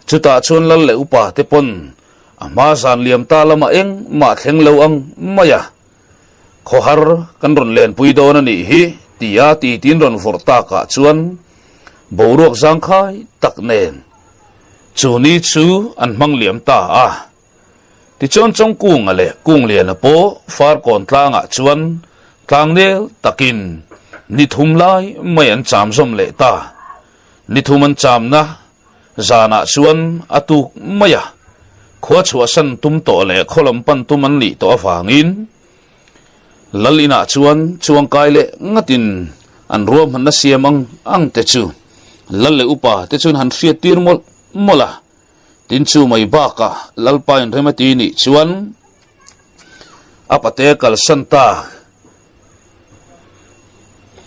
Chutah chuan lal leh upa te pawn a hma zan liam ta lamah engmah thleng lo ang mai a, khawhar kan rawn lenpui dawn a nih hi tia titin rawn vawrh takah chuan boruak zangkhai tak nen chu ni chu an hmang liam ta a. Tichuan Chawngkunga leh Kungliana pawh Farkawn tlangah chuan tlangnel takin ni thum lai mai an cham zawm leh ta. Ni thum an chamna zanah chuan a tuk mai a, khua chhuahsan tum tawh leh khaw lam pan tum an nih tawh avangin Lal inah chuan chuangkai leh ngatin an ruahmanna siam ang ang te chu Lal leh upa te chuan han hriattir mawlh mawlh a. Tin chu mai bakah Lalpa inrem a ti nih chuan a pate kalsan ta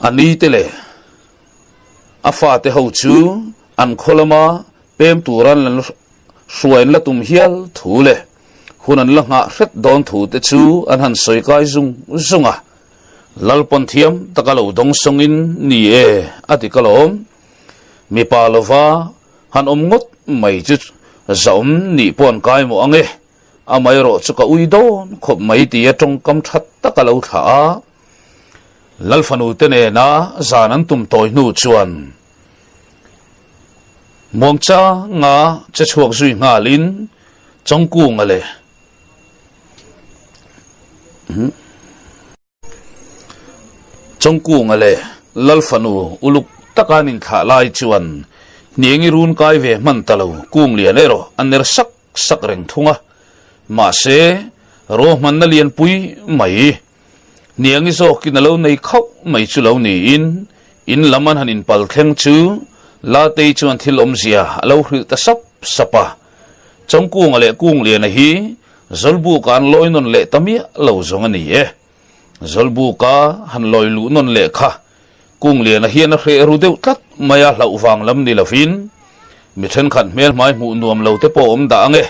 a ni te leh a fate ho chu an khaw lama pem tura an la hruai an la tum hial thu leh hun an la nghah hret dawn thu te chu an han sawi kai zung zung a. Lalpawn thiam taka lo dawng sawngin ni e a ti ka lawm. Mipa lova Han awm ngawt mai chu zaawm nih pawh an kai mawh ang e, amaherawh chu ka ui dawn khawp mai tia tawngkam tha tak a lo thlah a. Lalfanu te nena zan an tum tawi hnu chuan Muangchanga che chhuak zui nghalin Chawngkunga leh Chawngkunga leh Lalfanu uluk taka an inthlah lai chuan hniangi run kai ve hman ta lo Kunglian erawh a ner sak sak reng thung a. Mahse, ruahmanna lianpui mai hniangi zawkin a lo nei khauh mai chu lo niin in lam an han inpal thleng chu Latei chuan thil awmzia a lo hrilh ta sap sap a. Chawngkunga leh Kungliana hi Zawlbuka an lawi nawn leh ta miah lo zawng a ni e. Zawlbuka han lawi luh nawn leh kha Kungliana hian a hreh ru deuh tlat mai a hlauh vang lam ni lovin mi thenkhat hmel hmai hmuh nuam lo te pawh awm dah ang e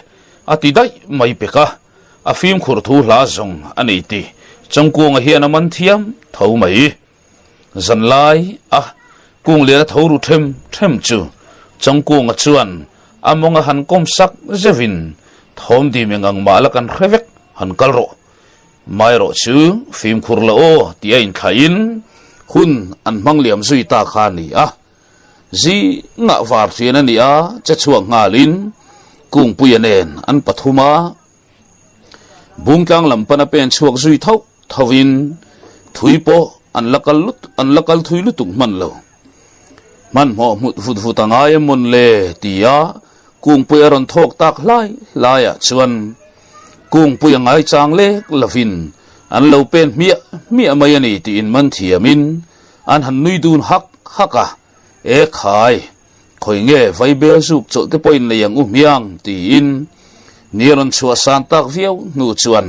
a ti daih mai pek a, a fimkhur thu hla zawng a ni ti Chawngkunga hian a man thiam tho mai. Zanlai a Kungliana tho ru them them chu Chawngkunga chuan a mawng a han kawm sak zeuhin thawm dim eng ang mah la kan hre vek han kal rawh. Mai erawh chu fimkhur la aw tih a inthlaihin hun an hmang liam zui ta kha a ni a. Zingah var hrian a ni a, che chhuak nghalin Kungpuia nen an pathum a. Bungtlang lam pana pen chhuak zui tho thovin thui pawh an la kal lut an la kal thui lutuk hman lo. Hmanhmawh hmut vut vut a ngai em mawn le tia Kungpui a rawn thawk tak hlai hlaiah chuan Kungpui a ngai chang lek lovin an lo pen hmiah hmiah mai a ni tiin man thiamin an han nui dun hak hak a, E khai! Khawi nge vaibel zuk chawlh te pawhin nei ang u hmiang tiin ni a rawn chhuah san tak viau hnu chuan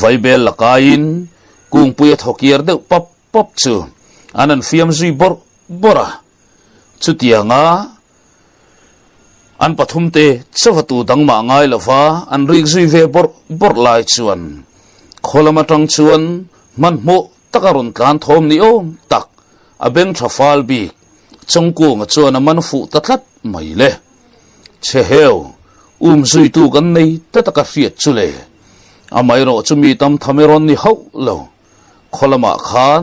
vaibel la kaiin kungpui a thawkiar deuh pap pap chu an han fiam zui bawrh bawrh a. Chutianga an pathum te chauha tu dang mah ngai lova an rik zui ve bawrh bawrh lai chuan khaw lam atang chuan hmanhmawh taka rawn tlan thawm ni awm tak a beng tha fal bik Chawngkunga chuan a man fuh ta tlat mai le. Chhe heu, um zuitu kan nei ta taka hriat chu le. Amaherawh chu mi tam tham erawh ni hauh lo. Khaw lamah khan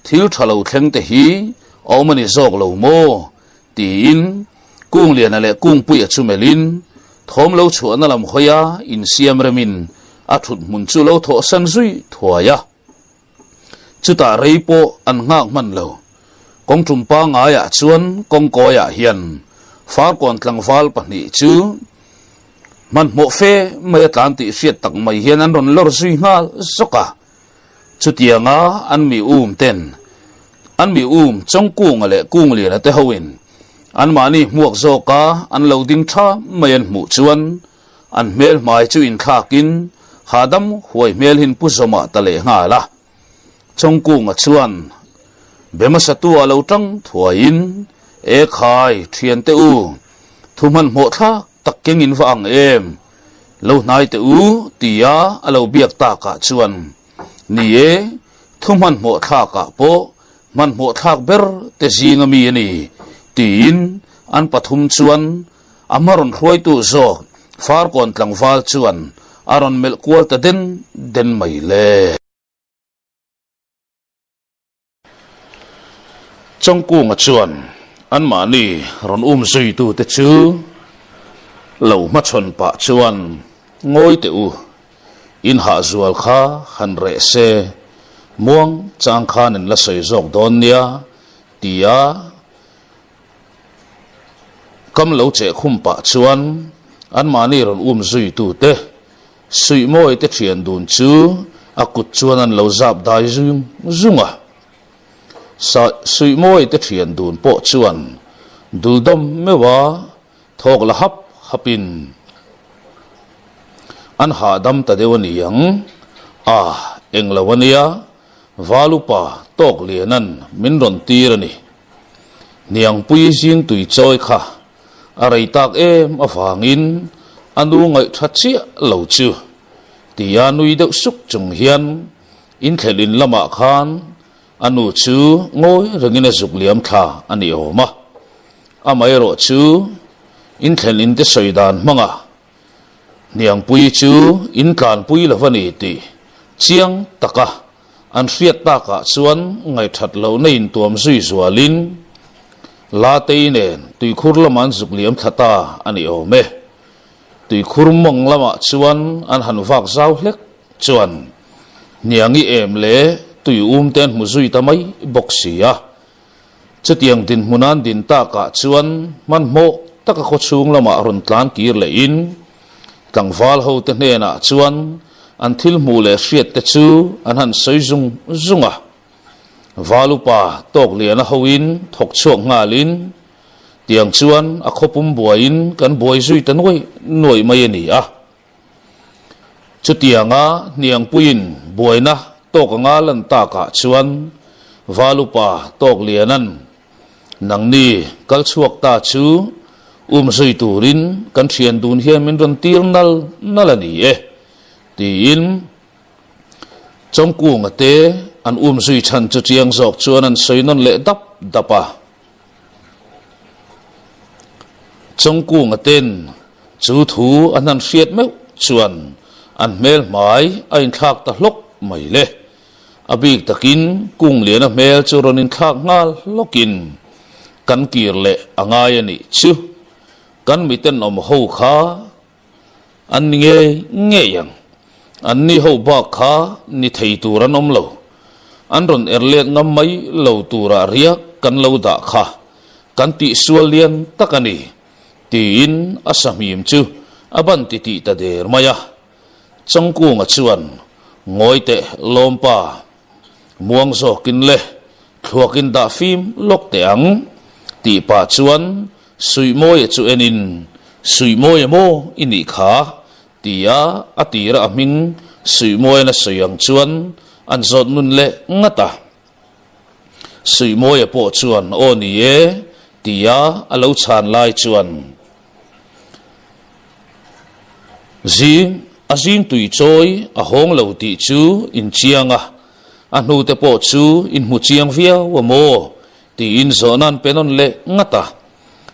thil tha lo thleng te hi a awm a ni zawk lo maw? tiin Kungliana leh Kungpuia chu melhin thawm lo chhuahna lam hawia insiam remin a thut hmun chu lo thawhsan zui thuai a. Chutah rei pawh an nghak hman lo. Kawng tum pangaiah chuan kawngkawiah hian Farkawn tlangval pahnih chu hmanhmawh fe mai a tlan tih hriat tak mai hian an rawn lawr zui nghal zawk a. Chutianga an mi um ten an mi um Chawngkunga leh Kungliana te hoin anmahni hmuak zawka an lo ding tha mai an hmuh chuan An hmel hmai chu inthlakin hahdam huai hmel hin pu zawmah ta leh nghal a. Chawngkunga chuan Bemasatu a lo tang thuaiin, E khai, thiante u, thu hmanhmawh thlak tak keng in va ang em? Lo hnai teh u, tia a lo biak takah chuan, Ni e, thu hmanhmawh thlakah pawh hmanhmawh thlak ber te zinga mi a ni, tiin an pathum chuan. A hma rawn hruaitu zawk Farkawn tlangval chuan a rawn melh kual ta den den mai le. Chawngkunga chuan anmahni rawn um zuitute chu lo hmachhawn pah chuan ngawi teh u, in hahzual kha han reh se, muang chang khan in la sawi zawk dawn nia tia Kam lo cheh khum pah chuan anmahni rawn um zuitute Suihmawi te thian dun chu a kut chuan an lo zap dai zung zung a. Suihmawi te thian dun pawh chuan duldawm meuha thawk la hap hapin an hahdam ta deuh a ni ang. A, englo a nia, Valupa Tawkliana'n min rawn tir a ni. Hniangpui zing tui chawi kha a rei tak em avangin a nu ngaih tha chiah lo chu tia nui deuh suk chung hian inthlelh in lamah khan a nu chu ngawi rengin a zuk liam thla a ni awm a. Amaherawh chu inthlelh in te sawi dan hmanga Hniangpui chu in tlanpui lo a ni tih chiang taka an hriat takah chuan ngaihthat lohna intuam zui zualin Latei nen tuikhur lamah an zuk liam thla ta a ni awm e. Tuikhur mawng lamah chuan an han vak zau hlek chuan Hniangi em leh tui um te an hmu zui ta mai bawk si a. Chutiang dinhmun an din takah chuan hmanhmawh taka khawchhung lamah rawn tlan kir lehin tlangval hote hnenah chuan an thil hmuh leh hriat te chu an han sawi zung zung a. Val upa Tawkliana hoin thawk chhuak nghalin tiang chuan a khawpum buaiin kan buai zui ta nuai nuai mai a ni a. Chutianga hniangpuiin buaina tawk anga lan takah chuan Valupa Tawkliana'n nangni kal chhuak ta chu um zui turin kan thian dun hian min rawn tir nal nal a ni e tiin Chawngkunga te an um zui chhan chu chiang zawk chuan an sawi nawn leh dap dap a. Chawngkunga ten chu thu an han hriat meuh chuan an hmel hmai a inthlak ta hlawk mai le. A bik takin Kungliana hmel chu rawn inthlak nghal hlawkin kan kir leh a ngai a nih chu. Kan mitenawm ho kha An ni ngei ngei ang. An ni ho bak kha ni thei tur an awm lo. An rawn er let ngam mai lo turah riak kan lo dah kha kan tihsual lian tak a ni, tiin a sahmim chu a ban titih ta der mai a. Changkunga chuan, Ngawi teh lawmpa, muang zawkin le, thluakin dah fim lawk teh ang, tih pah chuan Suihmawia chu enin, Suihmawia maw i nih kha? tia a tira a hming Suihmawian a sawi ang chuan an zawt nun leh ngat a. Suihmawia pawh chuan aw ni e tia a lo chhan lai chuan zing a zing tui chawi a hawng lo tih chu in chiang a, a hnute pawh chu in hmu chiang viau a maw Tiin zawhna an pe nawn leh ngat a.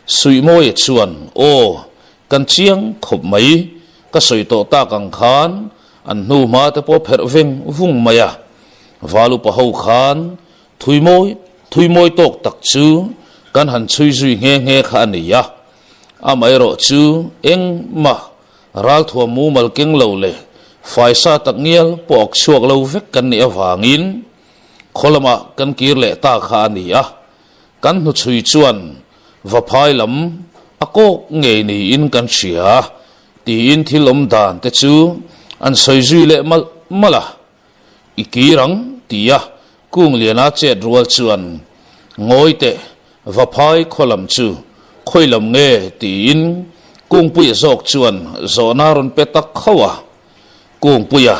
Suihmawia chuan, Aw, kan chiang khawp mai, ka sawi tawh tak ang khan an hnu hma te pawh pherh veng vung mai a. Val upa ho khan thuimawi thuimawi tawk tak chu kan han chhui zui nghe nghe kha a ni a. Amaherawh chu engmah ralthuam mumal keng lo leh faisa tak ngial pawh ak chhuak lo vek kan nih avangin, Khaw lamah kan kir leh ta kha a ni a, kan hnuchhui chuan Vaphai lam a kawk ngei niin kan hria tiin thil awm dan te chu an sawi zui leh malh malh a. I kir ang tia Kungliana chet rual chuan ngawi teh Vaphai khaw lam chu khawi lam nge tiin Kungpuia zawk chuan zawhna rawn pe tak khauh a. Kungpuia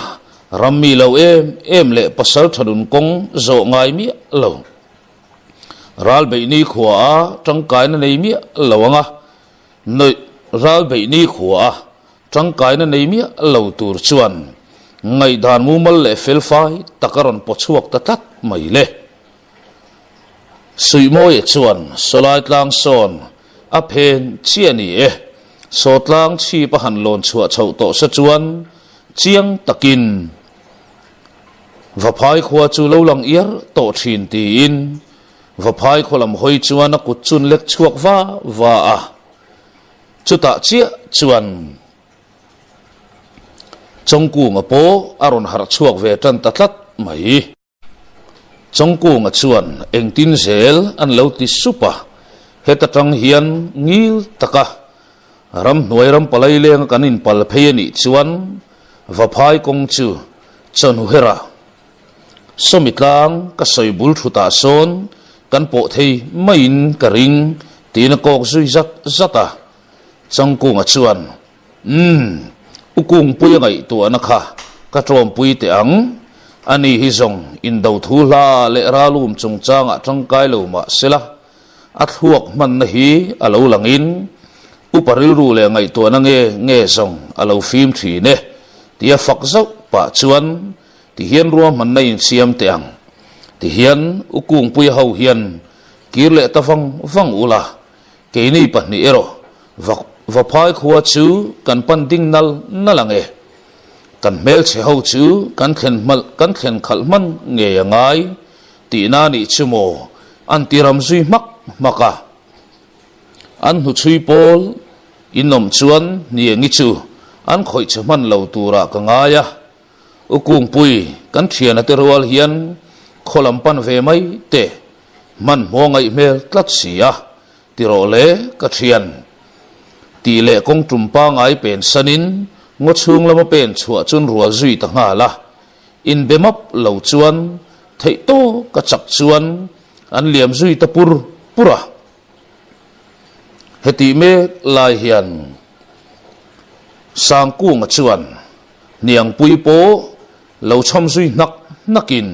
ram mi lo em em leh pasal tha nun kawng zawh ngai miah lo. Ral beihni khua a tangkaina nei miah lo ang a, nuih ral beihni khua a tangkaina nei miah lo tur chuan ngaihdan mumal leh felfai tak a rawn paw chhuak ta tlat mai le. Suihmawia chuan sawlai tlang sawn a phen chiah ni e. Sawtlang chhip a han lawn chhuah chhoh tawh se chuan chiang takin Vaphai khua chu lo lang iar tawh thin tiin Vaphai khaw lam hawi chuan a kut chun lek chhuak va va a. Chutah chiah chuan Chawngkunga pawh a rawn harh chhuak ve tan ta tlat mai. Chawngkunga chuan engtin zel an lo ti sup a, heta tang hian ngil taka ramhnuai ram palai lenga kan inpal phei a nih chuan Vaphai kawng chu chawhnu herah Sawmi tlang ka sawi bul thutah sawn kan pawh thei maiin ka ring tiin a kawk zui zat zat a. Changkunga chuan, Umm, U Kungpuia ngaihtuahna kha ka tawmpui teh ang. Ani hi zawng indo thu hla leh ralum chungchangah tangkai lo mah sela, a thluak hmanna hi a lo langin upa rilru leh ngaihtuahna nge nge zawng a lo fim thin e, tia fak zauh pah chuan Tihian ruahmanna insiam teh ang. Tihian U Kungpuia ho hian kir leh ta vang vang ula, keini pahnih erawh va Vaphai khua chu kan pan ding nal nal ang e. Kan hmelchhe ho chu kan thlen hmalh kan thlen khalh hman ngei a ngai tihna nih chu maw an ti ram zui hmak hmak a. An hnuchhui pawl inawm chuan hniangi chu an khawih che hman lo turah ka ngai a. U Kungpui, kan thiana te rual hian khaw lam pan ve mai teh, hmanhmawh ngaih hmel tlat si a, ti rawh le ka thian. Tih leh kawng tum pangai pen sanin ngaw chhung lama pen chhuah chun rual zui ta nghal a, inbe map lo chuan theih tawk a chak chuan an liam zui ta pur pur a. Hetih mek lai hian Sangkunga chuan Hniangpui pawh lo chhawm zui hnak hnakin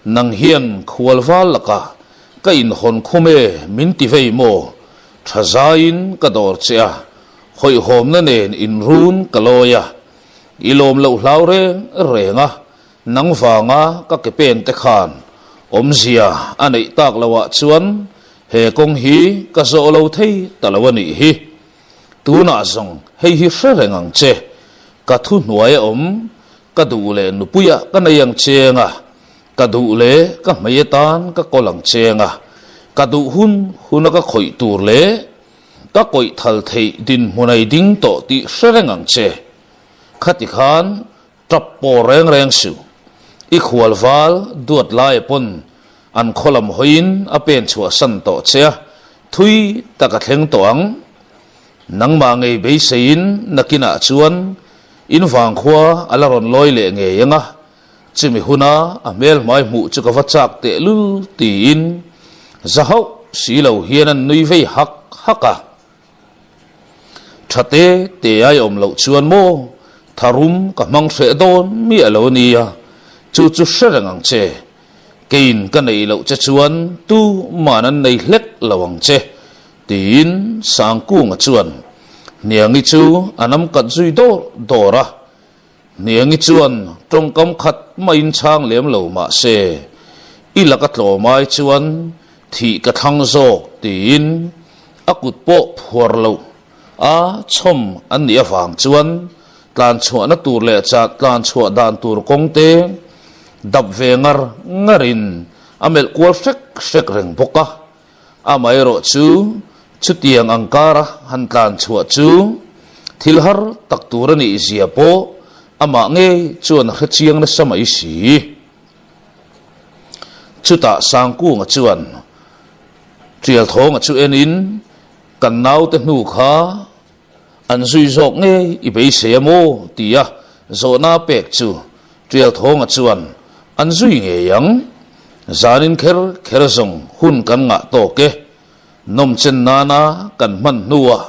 nang hian khual val lakah ka inhawn khum e min ti vei maw? Tha zaiin ka dawr che a, hawihhawmna nen inrun ka lawi a, i lawm loh hlau reng reng a, Nang vanga ka ke pen te khan awmzia a neih tak lo ah chuan he kawng hi ka zawh lo thei ta lo a nih hi. Tunah zawng hei hi hre reng ang che, ka thu hnuai a awm, ka duh leh nupuiah ka nei ang cheng a, ka duh leh ka hmei atan ka kawl ang cheng a, ka duh hun huna ka khawih tur leh ka kawih thal theih dinhmun ei ding tawh tih hre reng ang che. Khati khan Tap pawh reng reng suh. I khual val duat laia pawn an khaw lam hawiin a pen chhuah san tawh che a, thui tak a thleng tawh ang. Nangmah ngei beiseiin nakinah chuan in vangkhua a la rawn lawi leh ngei ang a, chumi huna a hmel hmai hmuh chu ka va chak tehlul tiin za hauh si lo hian an nui vei hak hak a. Tha te te ai awm loh chuan maw tharum ka hmang hreh dawn miah lo ania, chu chu hre reng ang che. Keiin ka neih loh che chuan tu man an nei hlek lo ang che, tiin Sangkunga chuan Hniangi chu a nam kat zui dawr dawr a. Hniangi chuan tawngkam khat maiin chhang lem lo mah se, I laka tlawm ai chuan thih ka thlang zawk tiin a kut pawh phuar loh a chhawm an nih avang chuan tlan chhuahna tur leh tlan chhuah dan tur kawng te dap ve ngar ngarin a melh kual hrek hrek reng bawk a. Amaherawh chu, chutiang ang kara han tlan chhuah chu thil har tak tur a nih zia pawh amah ngei chuan a hre chiang nasa mai si. Chutah Sangkunga chuan Tialthawnga chu enin, Kan naute hnu kha an zui zawk ngei i beisei a maw? tia zawhna a pek chu Tialthawnga chuan an zui ngei ang. Zanin kher kher zawng hun kan ngah tawk e. Nawmchen nana kan hman hnuah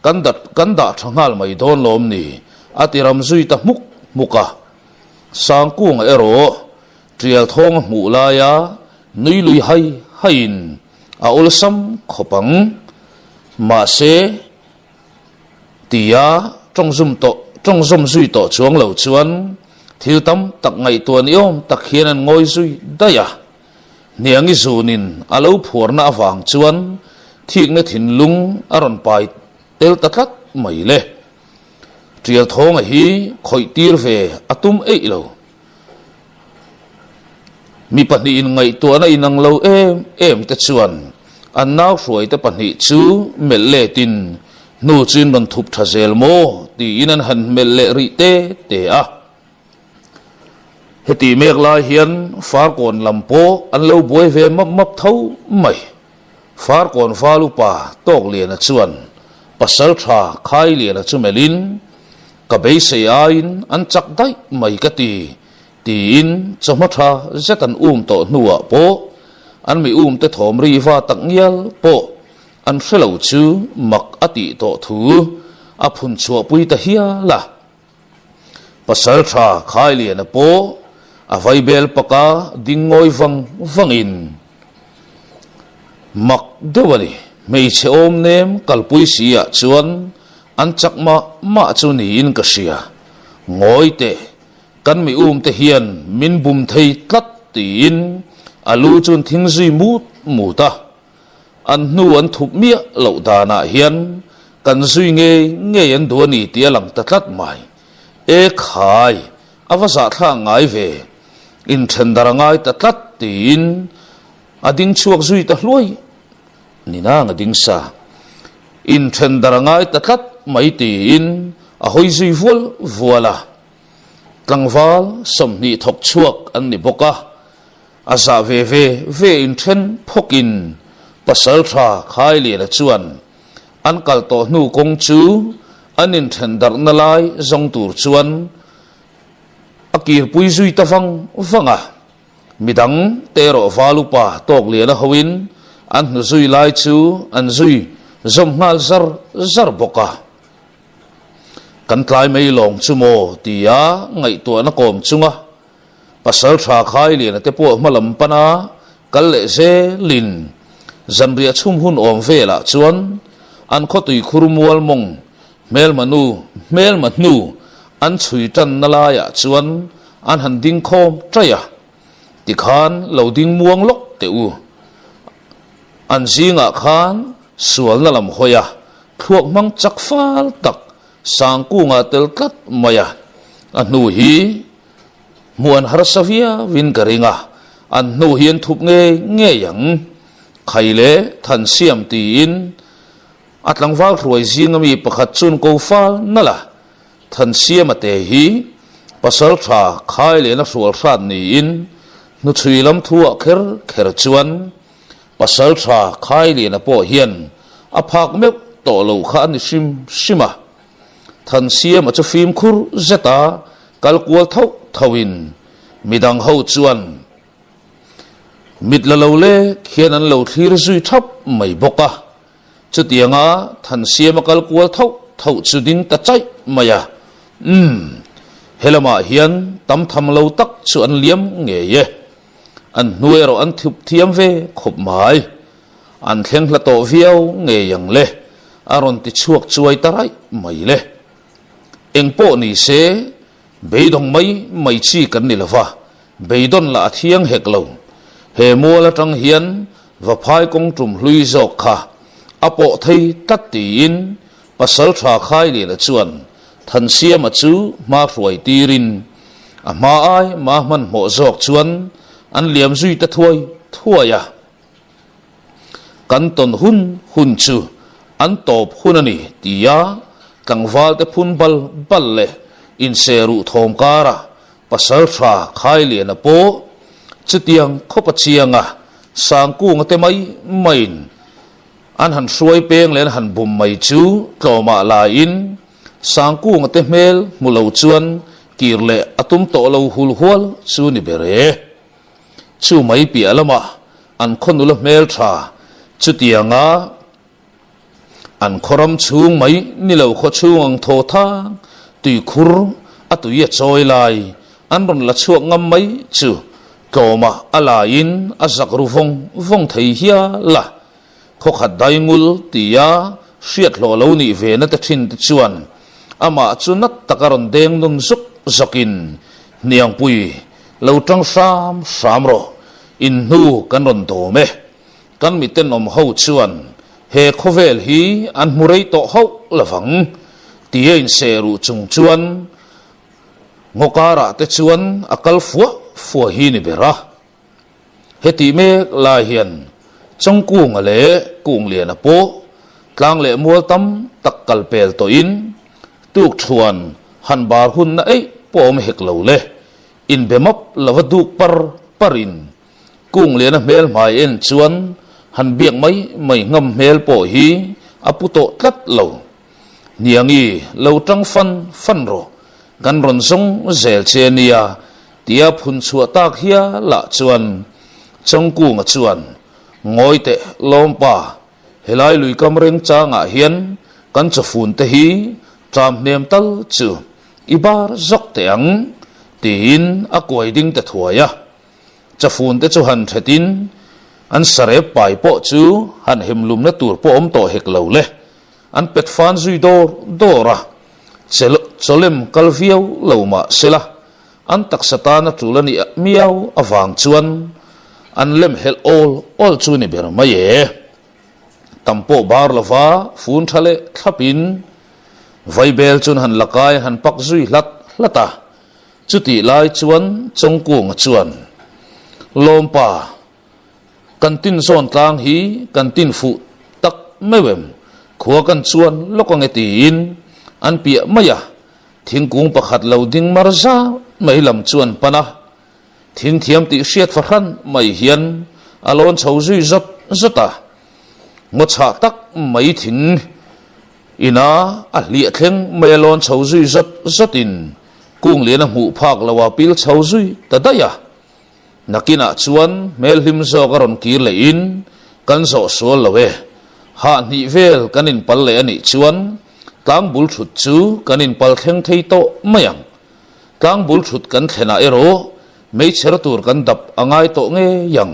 kan dat kan dah tha nghal mai dawn lawm ni? a ti ram zui ta hmuk hmuk a. Sangkunga erawh Tialthawnga hmuh laia nui lui hai haiin a awlsam khawp ang. Mahse, tia tawng zum tawh tawng zawm zui tawh chuang lo chuan thil tam tak ngaihtuah ni awm tak hian an ngawi zui daih a. Hniangi zunin a lo phuarna avang chuan thikna thinlung a rawn pai tel ta tlat mai le. Tialthawnga hi khawih tir ve a tum eih lo. Mi pahnihin ngaihtuahna inang lo em em te chuan an nau hruaite pahnih chu melh letin hnu chu in rawn thup tha zel maw tiin an han melh leh rih te te a. Heti mek lai hian Farkawn lam pawh an lo buai ve map map tho mai. Farkawn val upa Tawkliana chuan pasal tha Khailiana chu melhin, Ka beisei aiin an chak daih mai ka ti, tiin chawhma tha zet an um tawh hnuah pawh an mi umte thawm ri va tak ngial pawh an hre lo chu mak a tih tawh thu a phun chhuahpui ta hial a. Pasal tha Khailiana pawh a vaibel paka ding ngawi vang vangin mak deuh a ni. Hmeichhe awm nem kalpui si ah chuan an chak mah mah chu niin ka hria. Ngawi teh, kan mi um te hian min bum thei tlat tiin a lu chuan thing zui mut mut a. An hnu an thup miah loh danah hian kan zui ngei ngei an duh a ni tih a lang ta tlat mai. E khai, a va zahthlak ngai ve, inthen dar a ngai ta tlat tiin a ding chhuak zui ta hluai ni nang a ding sa. Inthen dar a ngai ta tlat mai tiin a hawi zui vual vual a. Tlangval 20 thawk chhuak an ni bawk a. A zah ve ve ve inthen phawkin pasal tha Khailiana chuan an kal tawh hnu kawng chu an inthen darhna lai zawng tur chuan a kirpui zui ta vang vang a. Midang te erawh val upa Tawkliana hoin an hnu zui lai chu an zui zawm nghal zar zar bawk a. Kan tlai mai lawng chu maw tia ngaihtuahna kawm chunga Pasal tha Khailiana te pawh hma lam pana kal leh zelin zanriah chhum hun awm velah chuan an khawtui khur mual mawng hmelma nu hmelma hnu an chhui tanna laiah chuan an han ding khawm ṭaih a, tikhan lo ding muang lawk teh u. An zingah khan sualna lam hawi a, thluak hmang chak fal tak Sangkunga tel tlat mai a, a hnu hi Hmuh an harsa viauin ka ring a, an hnu hi an thup ngei ngei ang. Khai leh Thansiam tiin a tlangval hruai zinga mi pakhat chuan ko fal nalh a, Thansiama te hi pasal tha khai lehna hrual hrat niin hnuchhui lam thuah kher kher chuan pasal tha khai lehna pawh hian a phak meuh tawh lo kha a ni hrim hrim a. Thansiama chu fimkhur zet a, kal kual thauh thauhin midang ho chuan mit la lo lek hian an lo thlir zui thap mai bawk a. Chutianga Thansiama kal kual thauh thauh chu ding ta chaih mai a, Umm, helamah hian tam tham lo tak chu an liam ngei e. An hnu erawh an thup thiam ve khawp mai. An thleng hla tawh viau ngei ang le, a rawn ti chhuak chuai ta raih mai le. Eng pawh ni se, beidawng mai mai chi kan ni lo va, beidawn lah a thiang hek lo. He mual atang hian Vaphai kawng tum hlui zawk kha a pawh thei tlat tiin Pasal tha Khailiana chuan Thansiama chu hma hruai tirin a hma ai ma hmanhmawh zawk chuan an liam zui ta thuai thuai a. Kan tawn hun hun chu an tawp hun a ni tia tlangvalte phun bal bal leh inseruh thawm kara pasal tha Khailiana pawh chutiang khawpa chianga Sangkunga te mai maiin an han hruai peng leh an han bum mai chu tlawmah laiin Sangkunga te hmel hmu lo chuan kir leh a tum tawh lo hul hual chu ni ber e. Chu mai piah lamah an khaw nula hmeltha chutianga an khaw ram chhung mai ni lo khaw chhung ang thaw thang tuikhur a tui a chawi lai an rawn la chhuak ngam mai chu tlawmah a laiin a zak ru vawng vawng thei hial a. Khaw khat daingul tia hriat hlawh lo nih ve na te thin te chuan amah chu nat taka rawn deng nun zuk zawkin Hniangpui lo tang hram hram rawh, in hnu kan rawn dawm e. Kan mitenawm ho chuan he khawvel hi an hmu rei tawh hauh lovang. Tia inseh ruh chung chuan ngaw karah te chuan a kal fuah fuah hi ni ber a. Heti mek lai hian Chawngkunga leh Kungliana pawh tlang leh mual tam tak kal pel tawhin tukthuan han bar hunna eih pawh awm hek lo le. Inbe map lova duk par parin Kungliana hmel hmai en chuan han biak mai mai ngam hmel pawh hi a pu tawh tlat lo. Hniangi lo tang fan fan rawh, kan rawn zawng zel che nia tia phun chhuah tak hialah chuan Chawngkunga chuan Ngawi teh lawmpa, helai lui kam reng changah hian kan chawfun te hi ṭam hnem tal chu i bar zawk teh ang tiin a kuai ding ta thuai a. Chafun te chu han thetin an sarep pai pawh chu han hemlumna tur pawh awm tawh hek lo le. An pet fan zui dawr dawr a, chawlem kal viau lo mah sela an taksa tana tul a nih miau avang chuan an lem helh awl awl chu ni ber mai e. Tam pawh bar lova fun tha leh thlapin vaibel chuan han la kai han pak zui hlat hlat a. Chutih lai chuan Chawngkunga chuan, Lawmpa, kan tin zawn tlang hi kan tin fuh tak meuh em? Khua kan chuan lawk ange tiin an piah mai a, thingkung pakhat lo ding mar zar mai lam chuan pan a, thing thiam tih hriat fahran mai hian a lawn chho zui zawt zawt a, ngaw chhah tak mai thing Ina a hliah thleng mai a lawn chho zui zawt zawtin kung lian a hmuh phak lo a pil chho zui ta daih a. Nakinah chuan hmel hlim zawk a rawn kir lehin kan zawh sual lo e. Hah hnih vel kan inpal leh a nih chuan tlang bul thut chu kan inpal thleng thei tawh mai ang. Tlang bul thut kan thlenah erawh meichher tur kan dap a ngai tawh ngei ang.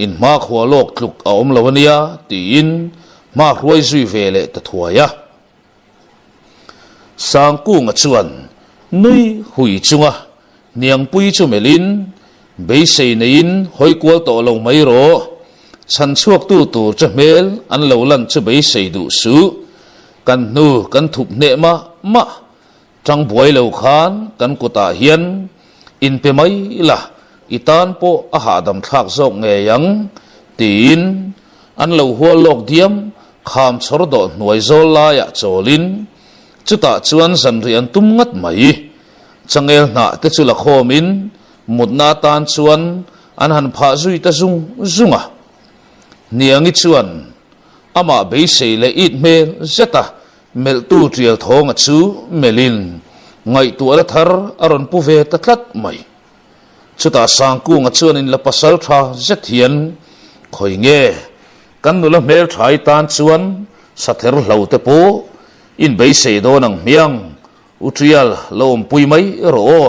In hma khua lawk tluk a awm lo a nia tiin hma hruai zui ve leh ta thuai a. Sangkunga chuan nui hui chunga hniangpui chu melhin beisei neiin hawi kual tawh lo mai rawh, chhan chhuaktu tur che hmel an lo lan chu beisei duh suh, kan hnu kan thup hneh mah mah Tang buai lo khan kan kutah hian inpe mai la, i tan pawh a hahdam thlak zawk ngei ang, tiin an lo hual lawk diam kham chhawr dawh hnuai zawl laiah chawlin chutah chuan zanriah an tum ngat mai. Changel hnah te chu la khawmin mutna atan chuan an han phah zui ta zung zung a. Hniangi chuan amah beisei leh it hmel zet a Melhtu Tial Thawnga chu melhin ngaihtuahna thar a rawn pu ve ta tlat mai. Chutah Sangkunga chuan in la pasal tha zet hian, Khawi nge, kan nula hmel thai tan chuan sather hlo te pawh in beisei dawn ang hmiang, U Tial lo awmpui mai rawh aw,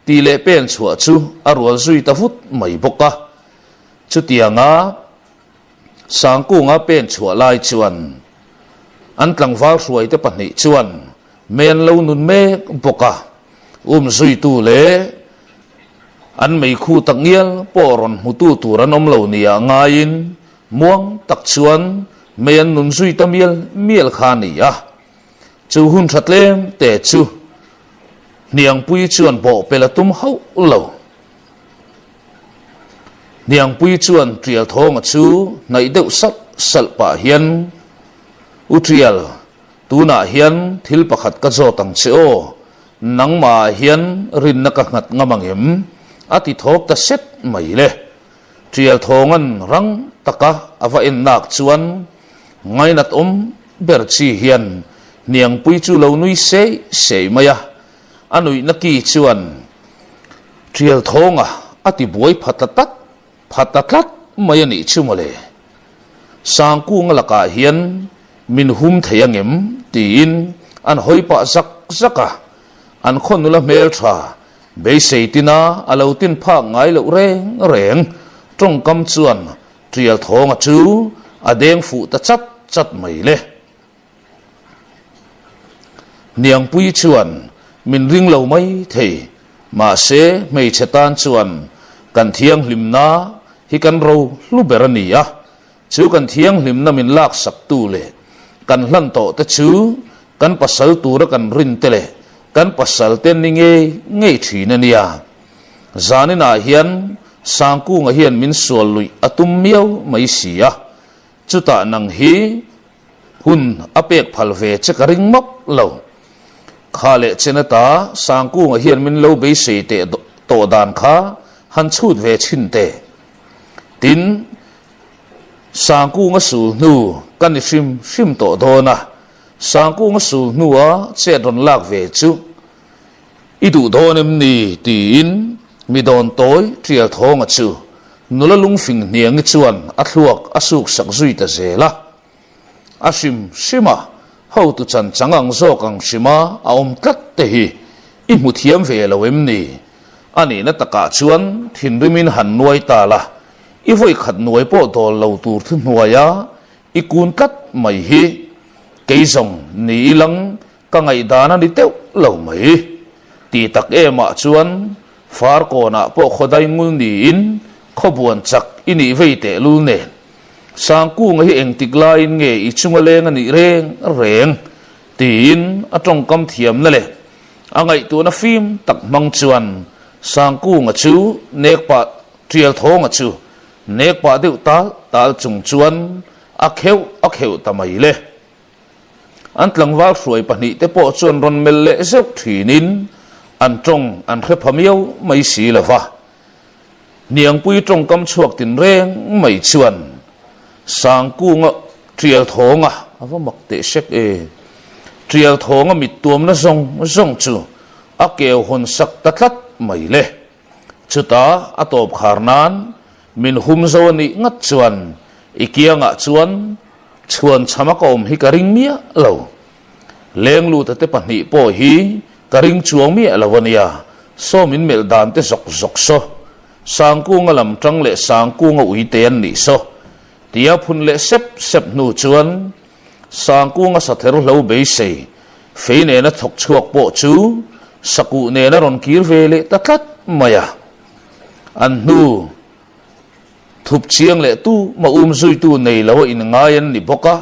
tih leh pen chhuah chu a rual zui ta vut mai bawk a. Chutianga. Sangkunga pen chhuah lai chuan an tlangval hruaite pahnih chuan men lo nun mek bawk a, um zuitu leh an meikhu tak ngial pawh rawn hmutu tur an awm lo nia ngaiin muang tak chuan mei an nun zui ta mial mial kha a ni a. Chu hun tha tlem te chu hniangpui chuan bawhpel a tum hauh lo. Hniangpui chuan Tial Thawnga chu hnaih deuh salh salh pah hian, U Tial, tunah hian thil pakhat ka zawt ang che aw, nangmahah hian rinna ka nghat ngam ang em? a ti thawp ta set mai le. Tial Thawnga'n rang taka a va en nak chuan ngainat awm ber chi hian Hniangpui chu lo nui sei sei mai a, a nuihna ki chuan Tial thawnga a ti buai pha ta tlat pha ta tlat mai a nih chu mawle. Sangkunga lakah hian min hum thei angem tiin an hawi pah zak zak a, an khaw nula hmeltha beisei tina a lo tin phak ngai loh reng reng tawngkam chuan Tial thawnga chu a deng fuh ta chat chat mai le. Hniangpui chuan min ring lo mai thei, mahse hmeichhe tan chuan kan thianghlimna hi kan ro hlu ber a ni a, chu kan thianghlimna min laksak tu leh kan hlan tawh te chu kan pasal tura kan rin te leh kan pasal te ni ngei ngei thin a nia. Zaninah hian Sangkunga hian min sual luih a tum miau mai si a, chutah nang hi hun a pek phal ve che ka ring mawp lo. Kha leh chen ata Sangkunga hian min lo beisei teh tawh dan kha han chhut ve chhin teh. Tin, Sangkunga sul hnu ka ni hrim hrim tawh dawn a, Sangkunga sul hnua chet rawn lak ve chu i duh dawn em ni? tiin mi dawn tawi tial thawnga chu nula lungfing hniangi chuan a thluak a suk sak zui ta zel a. A hrim hrim a, hotu chan chang ang zawk ang hrima a awm tlat te hi i hmu thiam ve lo em ni? A nihna takah chuan thinrimin han nuai ta la, i vawi khat nuai pawh dawl lo tur thu hnuaia i kun tlat mai hi kei zawng ni ilang ka ngaihdan a ni teuh lo mai. Ti tak emah chuan Farkawnah pawh khawdai ngul niin khawbuan chak i nih vei tehlul nen Sangkunga hi engtik laiin nge i chunga leng a nih reng reng? tiin a tawngkam thiamna leh a ngaihtuahna fim tak hmang chuan Sangkunga chu nek pah Tialthawnga chu nek pah deuh tal tal chung chuan a kheuh a kheuh ta mai le. An tlangval hruai pahnihte pawh chuan rawn melh leh zeuh thinin an tawng an hre pha miau mai si lo va. Hniangpui tawngkam chhuak tinreng mai chuan Sangkunga Tialthawnga a va mak teh hrek e. Tialthawnga mit tuamna zawng zawng chu a keu hawn sak ta tlat mai le. Chutah a tawp khar nan min hum zo a nih ngat chuan i kiangah chuan chhuan chhama ka awm hi ka ring miah lo. Lengluta te pahnih pawh hi ka ring chuang miah lo a nia, saw min melh dan te zawk zawk saw. Sangkunga lam tang leh Sangkunga uite an nih saw. Tia phun leh sep sep hnu chuan Sangkunga sather hlo beisei fei nena thawk chhuak pawh chu sakuh nena rawn kir ve leh ta tlat mai a. An hnu thup chiang leh tu mah um zuitu nei lo a inngai an ni bawk a,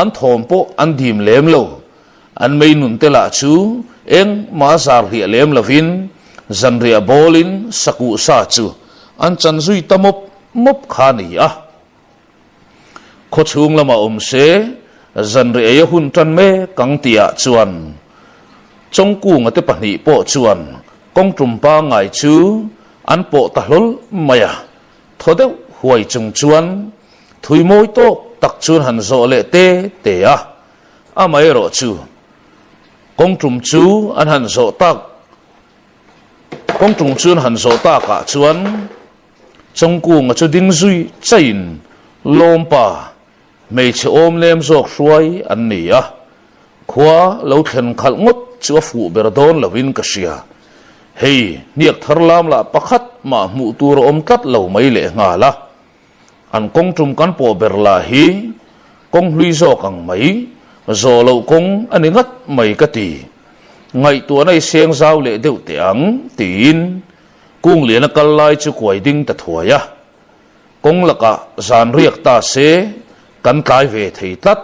an thawm pawh an dim lem lo. An mei nun te lah chu eng mah a zar hliah lem lovin zanriah bawlin sakuh sa chu an chan zui ta mawp mawp kha a ni a. Khawchhung lamah awm se, zanriah ei a hun tan mek ang tihah chuan Chawngkunga te pahnih pawh chuan kawng tum pangngai chu an pawh ta hlawl mai a, thaw deuh huai chung chuan thui mawi tawk tak chuan han zawh leh te te a, amaherawh chu kawng tum chu an han zawh tak kawng tum chu an han zawh takah chuan Chawngkunga chu ding zui chaiin Lawmpa, hmeichhe awm lem zawk hruai an ni a, khua lo thlen khalh ngawt chu a fuh ber dawn loin ka hria. Hei, hniak thar lam lah pakhat mah hmuh tur a awm tlat lo mai lehnghal a. An kawng tum kan pawh ber lah hi kawng hlui zawk ang mai, zawh loh kawng a ni ngat mai ka ti. Ngaihtuahna i seng zau leh deuh teh ang, tiin Kungliana kal lai chu kuai ding ta thuai a, kawng lakah zan riak ta se kan tlai ve thei tlat.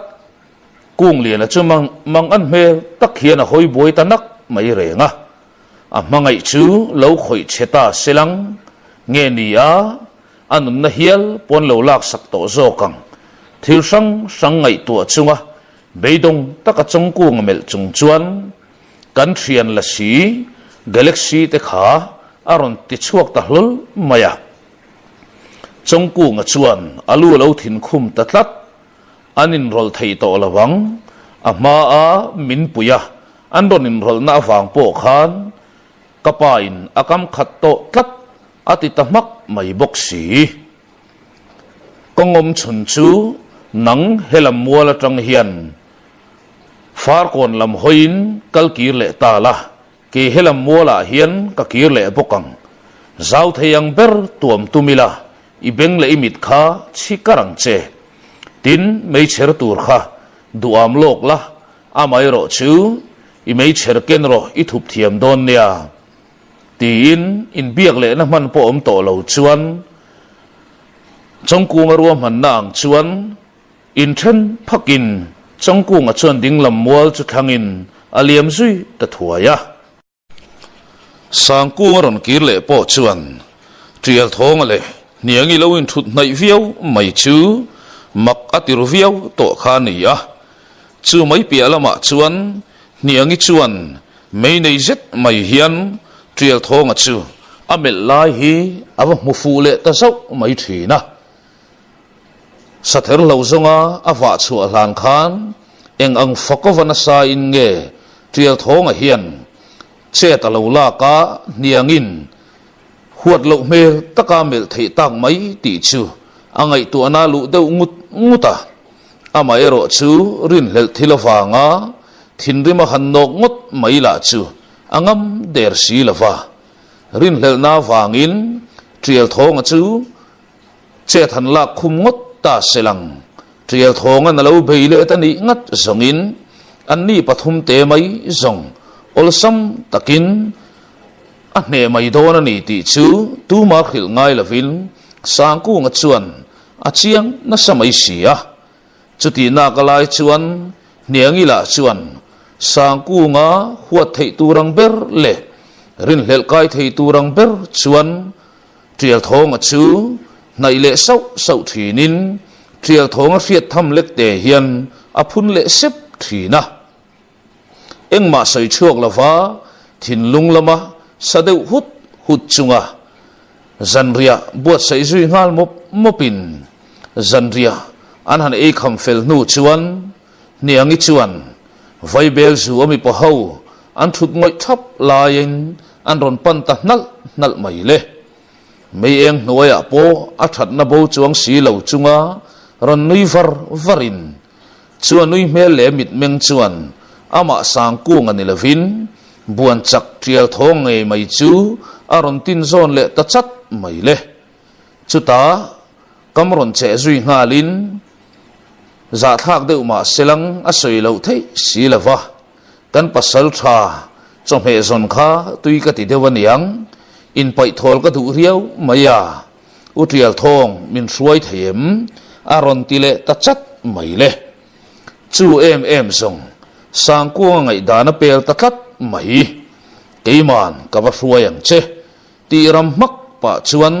Kungliana chu mang an hmel tak hian a hawi buai ta nak mai reng a, a hmangaih chu lo khawih chhe ta se lang nge ni a, a nunna hial pawn lo laksak tawh zawk ang. Thil hrang hrang ngaihtuah chunga beidawng taka Chawngkunga melh chung chuan Kan thian la si, Galaxy te kha a rawn ti chhuak ta hlawl mai a. Chawngkunga chuan a lu a lo thin khum ta tlat, an inrawlh thei tawh lo ang, a hma a min pui a, an rawn inrawlhna avang pawh khan ka pa in a kam khat tawh tlat a ti ta hmak mai bawk si. Kawngawm chhun chu nang helam mual atang hian Farkawn lam hawiin kal kir leh ta la, kei helam mualah hian ka kir leh bawk ang. Zau thei ang ber tuam tum ila, i beng leh i mit kha chhi kar ang che. Tin, meichher tur kha duham lawk la, amaherawh chu i meichher ken rawh i thup thiam dawn nia. Tiin inbiak lehna hman pawh awm tawh lo chuan Chawngkunga ruahmanna ang chuan Inthen phakin Changkunga chuan dinglam mual chu thlangin a liam zui ta thuai a. Sangkunga rawn kir leh pawh chuan Tialthawnga leh Hniangi lo inthut hnaih viau mai chu mak a ti ru viau tawh kha a ni a. Chu mai piah lamah chuan Hniangi chuan mei nei zet mai hian Tialthawnga chu a melh lai hi a va hmu fuh leh ta zauh mai thin a. Sather hlo zawnga a vah chhuah hlan khan eng ang fakova nasa in nge Tialthawnga hian chet a lo lak a, hniangin huat loh hmel taka melh theih tak mai tih chu a ngaihtuahna luh deuh ngut ngut a. Amaherawh chu rinhlelh thil avanga thinrim a han nawk ngawt mai lah chu a ngam der si lova. Rinhlelhna avangin Tialthawnga chu Chet han lak khum ngawt ta se lang. Tial thawngan a lo bei let a nih ngat zawngin an ni pathum te mai zawng awlsam takin a hneh mai dawn a ni tih chu tuma hrilh ngai lovin Sangkunga chuan a chiang nasa mai si a. Chutihnak a lai chuan Hniangilah chuan Sangkunga huat theih tur ang ber leh rinhlelh kai thei tur ang ber chuan Tialthawnga chu hnaih leh sauh sauh thinin Tialthawnga hriat tham lek te hian a phun leh sep thin a. Engmah sawi chhuak lova thinlung lama sa deuh hut hut chunga zanriah buatsaih zui nghal mawp mawpin zanriah an han ei kham fel hnu chuan Hniangi chuan Vaibel zu a mipa ho an thut ngawih thap laiin an rawn pan ta hnalh hnalh mai le. Mei eng hnuaiah pawh a thatna bo chuang si lo chunga rawn nui var varin chu a nui hmel leh mitmeng chuan amah Sangkunga ni lovin buan chak tial thawng ngei mai chu a rawn tin zawn leh ta chat mai le. Chutah kam rawn cheh zui nghalin Zahthlak deuh mah selang a sawi loh theih si lo va, kan pasal tha chawhmeh zawn kha tui ka ti deuh a niang, inpaihthawl ka duh riau mai a, U Tialthawng min hruai thei em? a rawn ti leh ta chat mai le. Chu em em zawng Sangkuanga ngaihdan a pel ta tlat mai. Keiman ka va hruai ang che Tih ram hmak pah chuan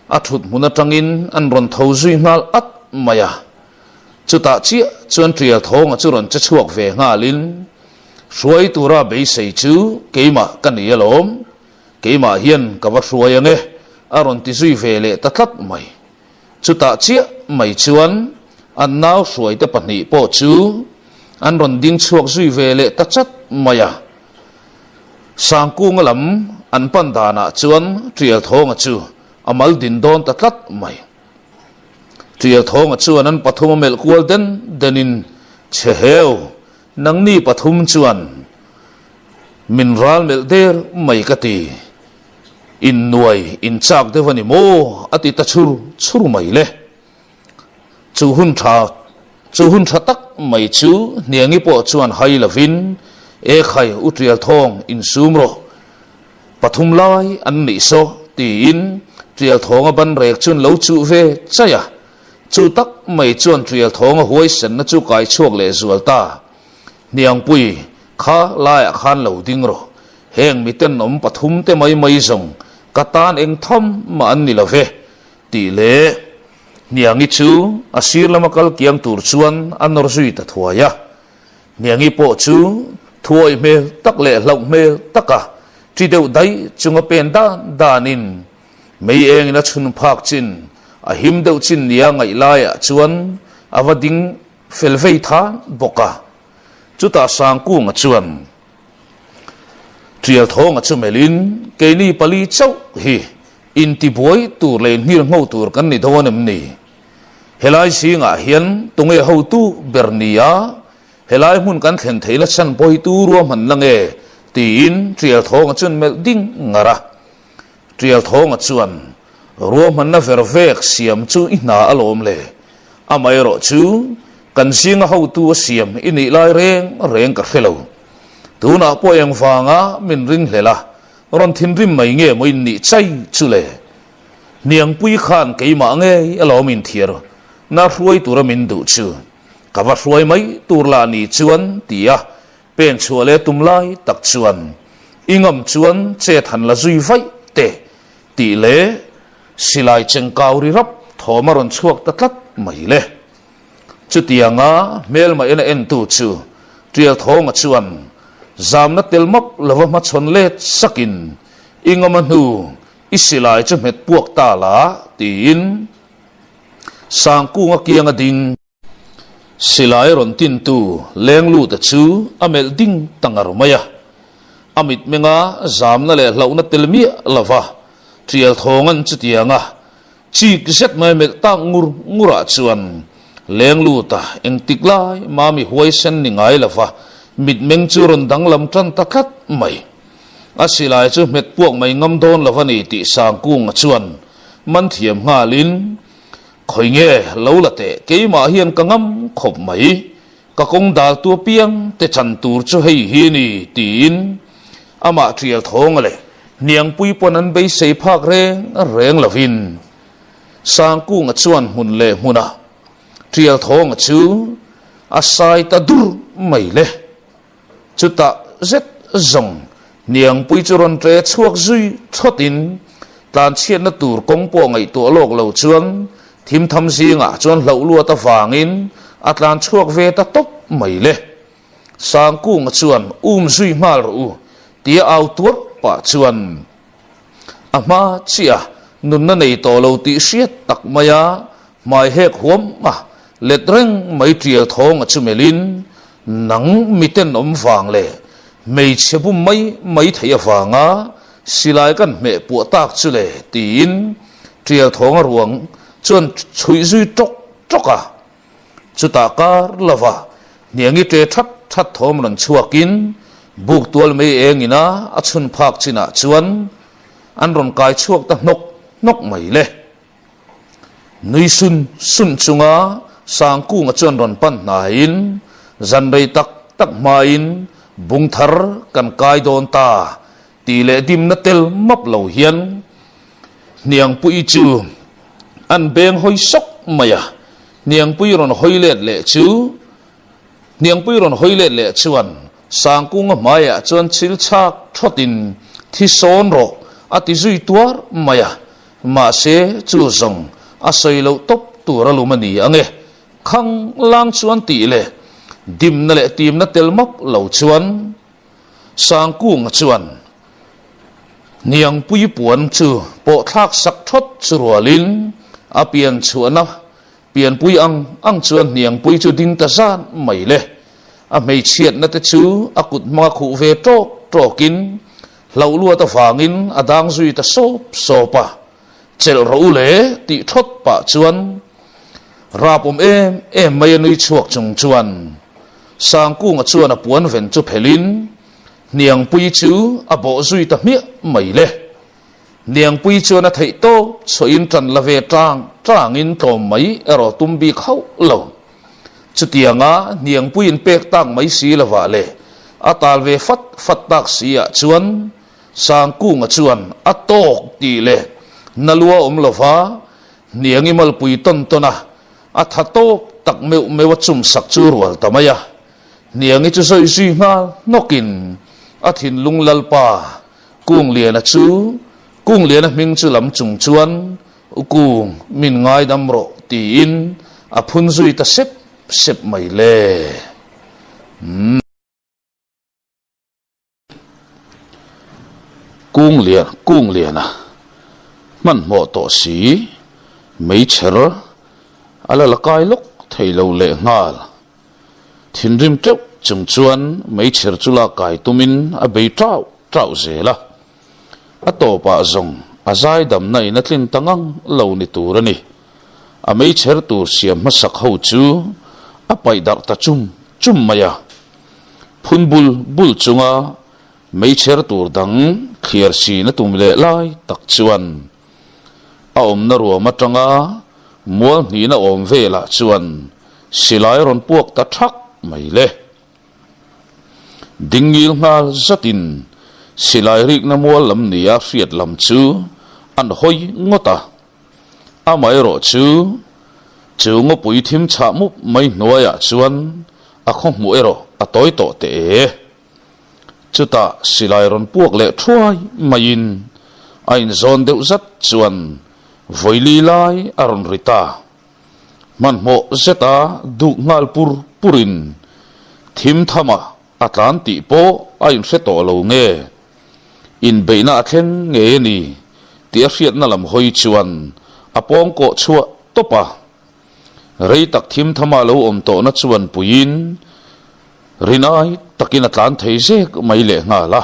a thut hmun atangin an rawn tho zui nghal at mai a. Chutah chiah chuan Tial Thawnga chu rawn che chhuak ve nghalin, Hruai tura beisei chu keimah ka ni alawm, keimah hian ka va hruai ange, a rawn ti zui ve leh ta tlat mai. Chutah chiah mai chuan an nau hruaite pahnih pawh chu an rawn ding chhuak zui ve leh ta chat mai a. Sangkunga lam an pan danah chuan Tialthawnga chu a mal din dawn ta tlat mai. Tialthawnga chuan an pathum a melh kual den denin, Chhe heu, nangni pathum chuan min ral melh der mai ka ti. Innuai inchak deuh a ni maw? a ti ta chhur chhur mai le. Chu hun tha chu hun tha tak mai chu Hniangi pawh chuan hai lovin, E khai u Tial Thawng insum rawh, pathum lai an nih saw tiin Tial Thawnga ban rek chuan lo chuh ve chaih a. Chu tak mai chuan Tial Thawnga huaisenna chu kai chhuak leh zual ta. Hniangpui kha laiah khan lo ding rawh, heng mitenawm pathum te mai mai zawng ka tan eng tham mah an ni lo ve Tih leh Hniangi chu a sir lama kal kiang tur chuan a nawr zui ta thuai a. Hniangi pawh chu thuawih hmel tak leh hlauh hmel taka ṭi deuh daih chunga pen dan danin mei engin a chhun phak chin a him deuh chin nia ngaih laiah chuan a va ding fel vei than bawk a. Chutah Sangkunga chuan Tialthawnga chu melhin keini pali chauh hi Intibuai tur leh inhmir ngho tur kan ni dawn em ni? Helai zingah hian tunge hotu ber nia helai hmun kan thlen theihna chhan pawitu ruahman la nge? tiin Tialthawnga chuan melh ding ngar a. Tialthawnga chuan, Ruahmanna ver vek siam chu i hna alawm le. Amaherawh chu kan zinga hotu a siam i nih lai reng reng ka hre lo. Tunah pawh engvanga min ringhlel a, Rawn thinrim mai nge maw in nih chai chu le? Hniangpui khan keimah ngei alawm inthiar na hruai tura min duh chu. Ka va hruai mai tur lah ni chuan ti a pen chhuah leh tum lai tak chuan i ngam chuan chet han la zui vaih teh tih leh silai chengkau ri rap thawm a rawn chhuak ta tlat mai le. Chutianga hmelma ena entu chu Tialthawnga chuan zamna tel map lova hmachhawn let sakin i ngama hnu i silai chu hmet puak ta la tiin Sangkunga kianga ding silai rawn tintu lengluta chu a melh ding ta ngar mai a. A mitmenga zamna leh hlauhna tel miah lova Tialthawnga'n chutianga Chik zet mai melh tak ngur ngurah chuan leng lut a, engtik lai mami huaisen ni ngai lova mitmeng chu rawn danglam tan ta tlat mai. A silai chu hmet puak mai ngam dawn lova ni tih Sangkunga chuan man thiam nghalin, Khawi nge lo la teh, keimah hian ka ngam khawp mai, ka kawng dal tu apiang te chan tur chu hei hi a ni tiin amah tial thawnga leh hniangpui pawn an beisei phak reng reng lovin Sangkunga chuan hmun leh hmunah tial thawnga chu a sai ta dur mai le. Chutah zet zawng hniangpui chu rawn ṭe chhuak zui thawtin tlanchhiatna tur kawng pawh ngaihtuah lawk lo chuan thimtham zingah chuan hlauh luat avangin a tlan chhuak ve ta tawp mai le. Sangkunga chuan um zui nghal rawh u tia au tuarh pah chuan a hma chiah nunna nei tawh lo tih hriat tak maia hmai hek huam a let reng mai tial thawng a chu melhin nang miten awm vang leh hmeichhe bum mai mai theih avanga silai kan hmeh puah tak chu le tiin tial thawng a ruang chuan chhuih zui tawk tawk a. Chutah kar lova hniangi ṭe that that thawm rawn chhuakin buk tual mei engina a chhun phak chinah chuan an rawn kai chhuak ta hnawk hnawk mai le. Nui sun sun chunga Sangkunga chuan rawn pan hnaiin zan rei tak tak hmain bung thar kan kai dawn ta tih leh dimna tel map lo hian Hniangpui chu an beng hawi sawk mai a, Hniangpui rawn hawi let leh chu Hniangpui rawn hawi let leh chuan Sangkunga hmaiah chuan chil chhak thawtin thi sawn rawh a ti zui tuar mai a, mahse chu zawng a sawi loh tawp tur a lum a ni ang e, khang lang chuan tih leh dimna leh timna tel map lo chuan Sangkunga chuan Hniangpui puan chu pawh thlak sak thawt chu rualin a pian chhuahna pianpui ang ang chuan Hniangpui chu ding ta zan mai le. A hmeichhiatna te chu a kut hmanga khuh ve tawk tawkin hlauh luat avangin a dang zui ta sawp sawp a. Chelh rawh u le tih thawt pah chuan rap awm em em mai a nui chhuak chung chuan Sangkunga chuan a puan ven chu phelhin Hniangpui chu a bawh zui ta hmiah mai le. Hniangpui chuan a theih tawp chhuahin tan la ve tang tangin tlawm mai erawh tum bik hauh lo. Chutianga Hniangpuiin pek tak mai si lovah leh a tal ve fat fat tak si ah chuan Sangkunga chuan a tawk tih leh na lua awm lova hniangi malpui tawn tawn a, a tha tawp tak meuh meuh a chum sak chu rual ta mai a. Hniangi chu zawi zui nghal hnawkin a thinlung Lalpa Kungliana chu Kungliana hming chu lam chung chuan U Kung min ngaidam rawh tiin a phun zui ta sep sep mai le. Kung lian kung liana hmanhmawh tawh si meichher a la la kai lawk thei lo leh nghal. Thinrim teuh chung chuan meichher chu la kai tumin a bei tau tau zel a. A tawpah zawng a zaidamna in a tlin ta ngang lo ni tur a ni. A meichher tur siam hmasak ho chu a paih darh ta chum chum mai a. Phun bul bul chunga meichher tur dang thliar sin a tum leh lai tak chuan a awmna ruam atanga mual hnihna awm velah chuan silai rawn puak ta thak mai le. Ding ngil nghal zatin silai rikna mual lam nia hriat lam chu an hawi ngawt a. Amaherawh chu Chu ngawpui thim chhah mup mai hnuaiah chuan a khaw hmuh erawh a tawi tawh teh e. Chutah silai rawn puak leh thuai maiin a inzawn deuh zat chuan vawili lai a rawn ri ta. Hmanhmawh zeta duk nghal pur purin thim thama a tlan tih pawh a inhre tawh lo nge? Inbeihna a thleng ngei a ni tih a hriatna lam hawi chuan a pawng kawh chhuah tawp a. Rei tak thim thama lo awm tawhna chuan puiin rinai takin a tlan thei zek mai lehnghal a.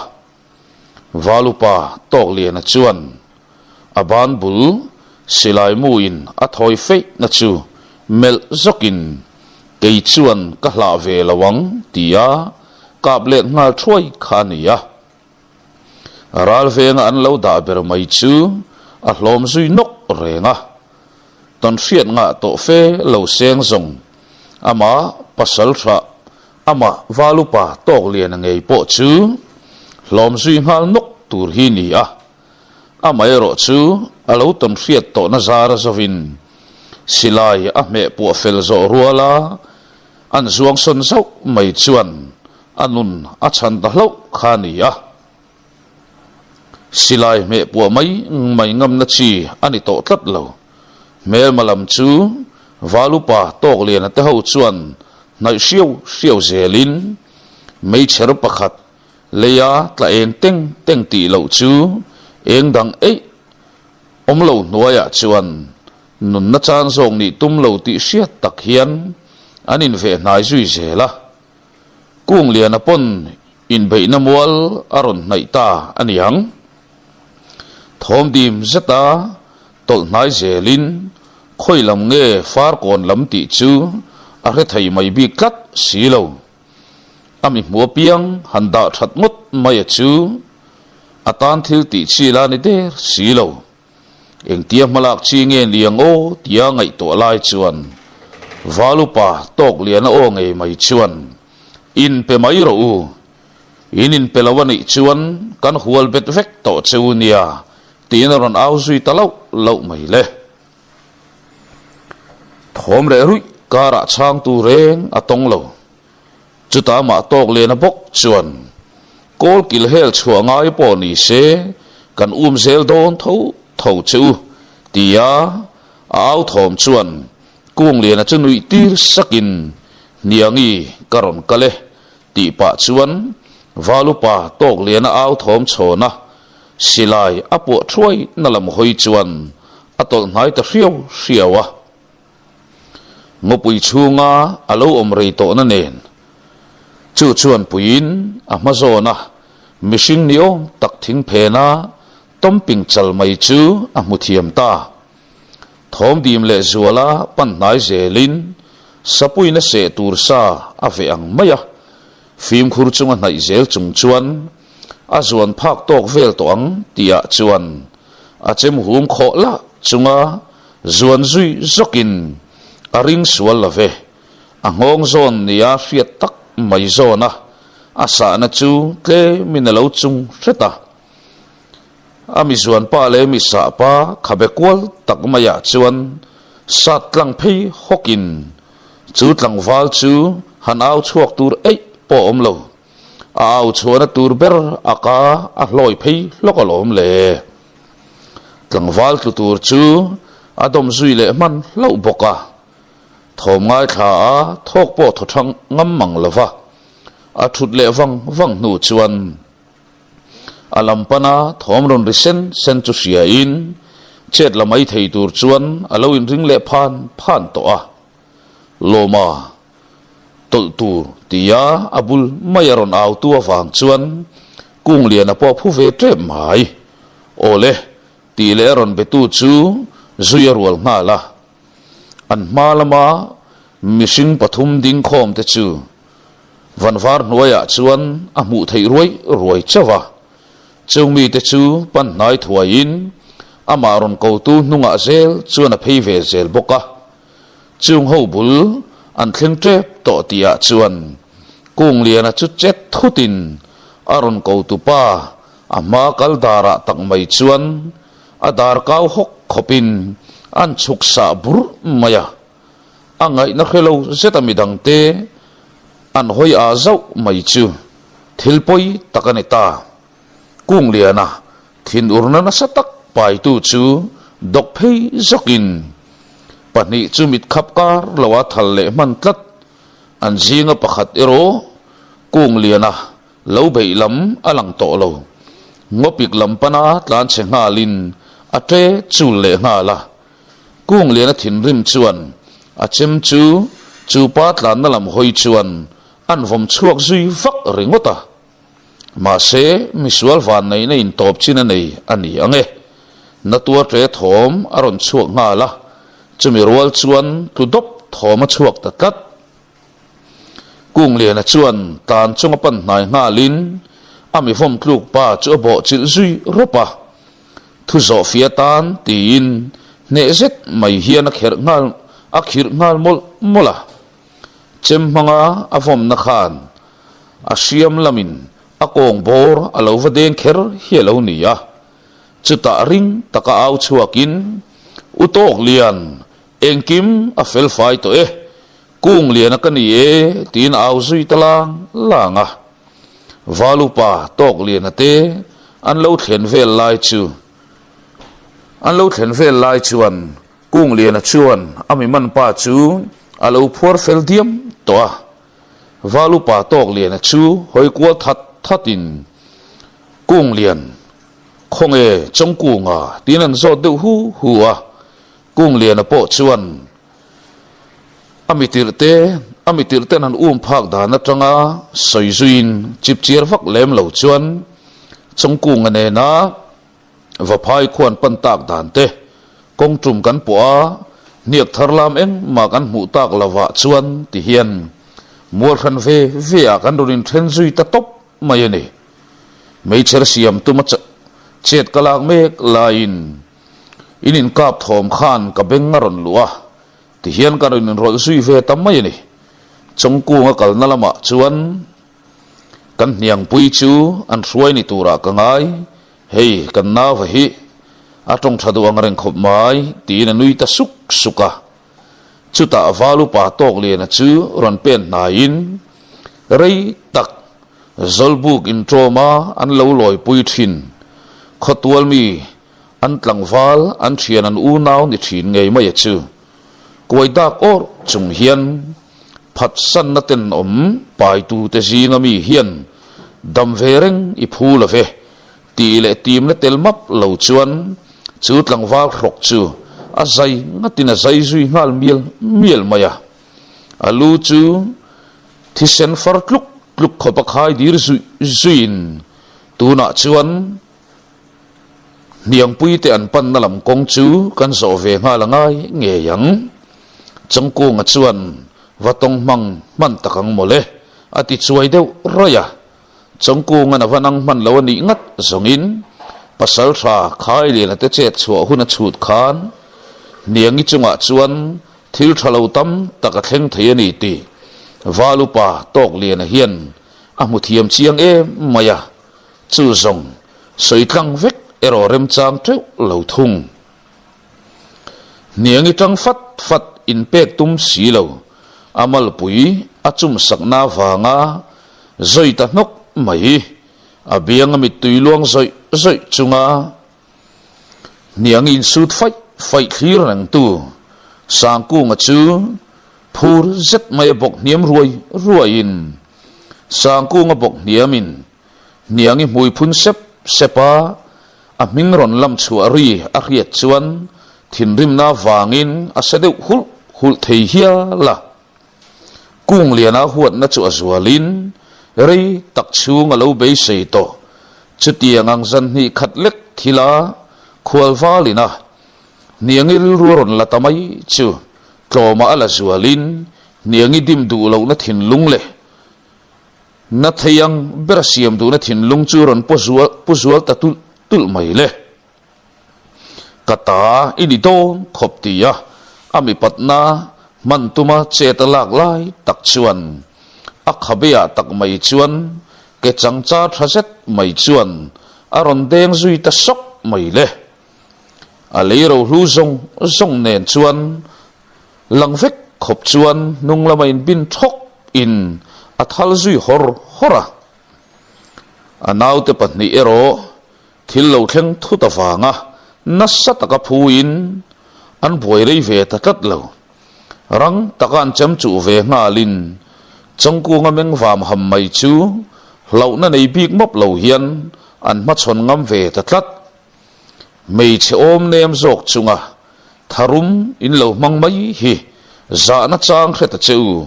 Valupa Tawkliana chuan a ban bul silai muin a thawi feih na chu melh zawkin kei chuan ka hlah ve lo ang tia kap let nghal thuai kha a ni a. Ral venga an lo dah ber mai chu a hlawm zui nawk reng a. Tawnhriat ngah tawh fe lo seng zawng amah pasal hrah amah Valupa Tawkliana ngei pawh chu hlawm zui nghal nawk tur hi ni a. Amaherawh chu a lo tawnhriat tawhna zara zovin silai a hmeh puah fel zawh ruala an zuang sawn zauh mai chuan a nun a chhan ta hlauh kha a ni a. Silai hmeh puah mai mai ngamna chi a ni tawh tlat lo. Hmelma lam chu Valupa Tawkliana te ho chuan hnaih hriau hriau zelin meichher pakhat Leia tla eng teng teng tih loh chu eng dang eih awm lo hnuaiah chuan nunna chan zawk nih tum lo tih hriat tak hian an inveh hnai zui zel a. Kungliana pawn inbeihna mual a rawn hnaih ta a niang. Thawm dim zeta tawlh hnai zelin khawi lam nge farkawn lam tih chu a hre thei mai bik tlat si lo. A mi hmu apiang han dah that ngawt mai a chu a tan thil tih chi la ni der si lo. Engtia hmalak chi nge ni ang aw tia ngaihtuah lai chuan Valupa Tawkliana aw ngei mai chuan In pe mai rawh u, in in pe lo a nih chuan kan hual bet vek tawh che u nia tiin a rawn au zui ta loh loh mai le. Thawm reh ruih karah chhangtu reng a tawng lo. Chutah amah tawk lian a bawk chuan kawl kil hel chhuah ngai pawh ni se kan um zel dawn tho tho che u tia a au thawm chuan Kungliana chu nuih tir sakin Hniangi ka rawn kal e tih pah chuan Valupa Tawkliana au thawm chhawn a Silai a puah thuai na lam hawi chuan a tawlh hnai ta hriau hriau a. Ngawpui chhunga a lo awm rei tawhna nen chu chuan puiin a hma zawn a mihring ni awm tak thing phena tawmping chal mai chu a hmu thiam ta. Thawm dim leh zuala pan hnai zelin sapuina seh tur sa a veh ang mai a, fimkhur chunga hnaih zel chung chuan A zuan phak tawk vel tawh ang tihah chuan a chem hum khawh lah chunga zuan zui zawkin a ring sual lo ve. A nghawng zawn nia hriat tak mai zawn a, a sahna chu tlemin a lo chung hret a. A mi zuanpa leh mi sahpa khabe kual tak maiah chuan sat tlang phei hawkin chu tlangval chu han au chhuak tur eih pawh awm lo. A au chhuahna tur ber a ka a hlawi phei hlawk alawm le. Tlangval tlu tur chu a dawm zui leh hman hlauh bawk a. Thawm ngaithla a thawk pawh thaw thang ngam mang lo va, a thut leh vang vang hnu chuan a lam pana thawm rawn ri sen sen chu hriain chet la mai thei tur chuan a lo inring leh phan phan tawh a. Lawma. Tawlh tur tia a bul mai a rawn au tu avang chuan Kungliana pawh a phu ve tep mai. Aw le, tih leh a rawn be tu chu zui a rual nghal a. An hma lama mihring pathum ding khawm te chu vanvar hnuaiah chuan a hmuh theih ruai ruai chauh a. Chung mite chu pan hnai thuaiin amah rawn kotu hnungah zel chuan a phei ve zel bawk a. Chung ho bul an thleng tep tawh tihah chuan Kungliana chu chet thutin a rawn ko tupa a hma kal darah tak mai chuan a dar kau hawk khawpin an chhuk sah burh mai a. A ngaihna hre lo zet a midangte an hawi ah zauh mai chu thil pawi tak a ni ta. Kungliana thinurna nasa tak paitu chu dawk phei zawkin pahnih chu mitkhap kar loa thal leh hman tlat. An zinga pakhat erawh Kungliana lo beih lam a lang tawh lo. Ngawpik lam pana tlanchhe nghalin a ṭe chul leh nghal a. Kungliana thinrim chuan a chem chu chu pa tlanna lam hawi chuan an vawm chhuak zui vak ringawt a. Mahse, misual vanneihna intawp chin a nei a ni ang e. Natuar ṭe thawm a rawn chhuak nghal a, chumi rual chuan tlu dawp thawm a chhuak ta tlat. Kungliana chuan tan chunga pan hnai nghalin a mi vawm tluk pa chu a bawh chilh zui rawp a. Thu zawh fia tan tiin hneh zet mai hian a kherh nghal a khirh nghal mawlh mawlh a. Chem hmanga a vawmna khan a hriam lamin a kawng bawr a lo va deng kher hi a lo ni a. Chutah ring taka au chhuakin, U Tawklian, engkim a fel fai tawh e, kung liana ka ni e, tiin a au zui ta lang lang a. Valupa Tawkliana te an lo thlen vel lai chu an lo thlen vel lai chuan Kungliana chuan a mi man pa chu a lo phuar fel diam tawh a. Valupa Tawkliana chu hawi kual that that in, Kunglian, khawnge Chawngkunga tiin an zawt deuh hu hu a. Kungliana pawh chuan a mi tirh te a mi tirh ten an um phak dan atanga sawi zuiin chipchiar vak lem lo chuan Chawngkunga nena Vaphai khuan pan tak dan te, kawng tum kan pawh a, hniak thar lam engmah kan hmuh tak lovah chuan ti hian mual hran ve ve ah kan rawn inthen zui ta tawp mai a ni. Meichher siam tuma chet ka lak mek laiin in inkap thawm khan ka beng a rawn luh a, ti hian ka rawn inrawlh zui ve ta mai a ni. Chawngkunga kalna lamah chuan kan hniangpui chu an hruai ni turah ka ngai. Hei, kan nauva hi a tawng tha duh ang reng khawp mai, tiin a nui ta suk suk a. Chutah Valupa Tawkliana chu rawn pen hnaiin rei tak Zawlbuk inṭawma an lo lawipui thin. Khawtual mi an tlangval an thian an unau ni thin ngei mai a chu. Kuai dak awrh chung hian phatsanna tenawm paitute zinga mi hian dam ve reng i phu lo ve tih leh timna tel map lo chuan chu tlangval hrawk chu a zai ngatin a zai zui nghal mial mial mai a. A lu chu thisen far tluk tluk khawp a khai dir zuih zuihin tunah chuan Hniangpuite an panna lam kawng chu kan zawh ve nghal a ngai ngei ang. Chawngkunga chuan va tawng hmang hman tak ang mawle, a ti chuai deuh raih a. Chawngkunga'n a va nang hman lo a nih ngat zawngin Pasalṭha Khailiana te chet chhuah hun a chhut khan Hniangi chungah chuan thil ṭha lo tam tak a thleng thei a ni tih Valupa Tawkliana hian a hmu thiam chiang em mai a. Chu zawng sawi tlang vek erawh remchang teuh lo thung. Hniangi tang fat fat inpek tum si lo, a malpui a chum sakna vanga zawi ta hnawk mai. A bianga mittui luang zawih zawih chunga hniangi insut faih faih thlir rengtu Sangkunga chu phur zet mai a bawk hniam ruai ruaiin Sangkunga bawk hniamin Hniangi hmui phun sep sep a, a hming rawn lam chhuah ri a hriat chuan thinrimna vangin a sa deuh hulh hulh thei hial a. Kungliana huatna chu a zualin rei tak chhung a lo beisei tawh. Chutiang ang zan hnih khat lek thila khual valin a Hniangi rilru a rawn la ta mai chu tlawmah a la zualin Hniangi dim duh lohna thinlung leh Na thei ang ber a siam duhna thinlung chu rawn pu zual pu zual ta tulh tulh mai le. Ka ta i ni dawn khawp ti a, a mipatna hman tuma chet a lak lai tak chuan a khabeah tak mai chuan ke chang char tha zet mai chuan a rawn deng zui ta sawk mai le. A lei rohlu zawng zawng nen chuan lang vek. khawp chuan hnung lama inbin thawk in a thal zui hawr hawr a. A naute pahnih erawh thil lo thleng thut avanga nasa taka phuin an buai rei ve ta tlat lo. Rang taka an chem chuh ve nghalin Chawngkunga meng vam ham mai chu hlauhna nei bik mawp lo hian an hmachhawn ngam ve ta tlat. Hmeichhe awm nem zawk chunga tharum in lo hmang mai hi zahna chang hre ta che u,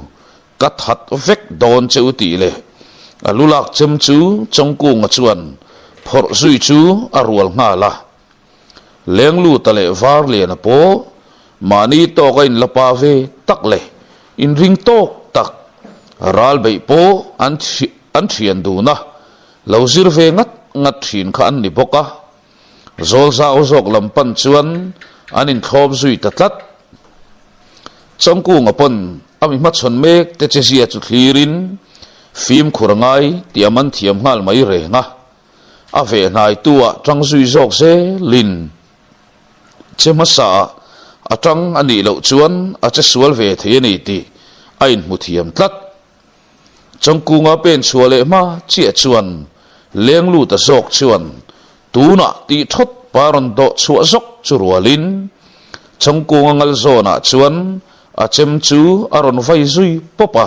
ka that vek dawn che u tih leh a lu lak chem chu Chawngkunga chuan phawrh zui chu a rual nghal a. Lengluta leh Varliana pawh mahni tawka in la pa ve tak leh inring tawk tak ral beih pawh an an thian dun a, lo zir ve ngat ngat thin kha an ni bawk a. Zawl zau zawk lam pan chuan an inthlawp zui ta tlat. Chawngkunga pawn a mi hmachhawn mek te che zia chu thlirin fimkhur a ngai tih a man thiam nghal mai reng a. A veh hnaitu ah tang zui zawk zelin che hmasa ah a tang a nih loh chuan a che sual ve thei a ni tih a inhmu thiam tlat. Chawngkunga pen chhuah leh hma chiah chuan leng lut a zawk chuan tunah tih thawt pa rawn dawh chhuah zawk chu rualin Chawngkunga ngal zawnah chuan a chem chu a rawn vai zui pawp a.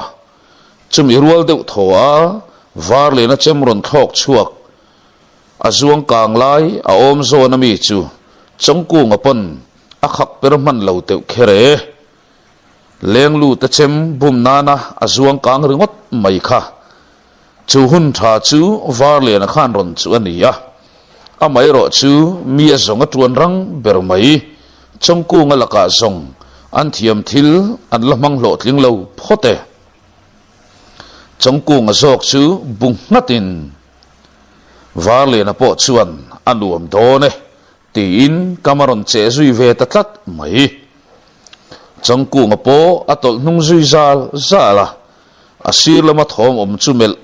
Chumi rual deuh thaw a var lehna chem rawn thlawk chhuak a zuang kang lai a awm zawn ami chu Chawngkunga pawn a khak per hman lo teuh kher e. Lenglu te chem bum nana a zuang kang ringawt mai kha. Chu hun tha chu var lehna khan rawn chu a ni a. Amaherawh chu mi a zawng a tuan rang ber mai. Chawngkunga lakah zawng an thiam thil an la hmang hlawhtling lo phawt e. Chawngkunga zawk chu bu nghatin Varliana pawh chuan a nuam dawn e tiin kam a rawn cheh zui ve ta tlat mai. Chawngkunga pawh a tawlh hnung zui zal zal a, a sir lama thawm awm chu melh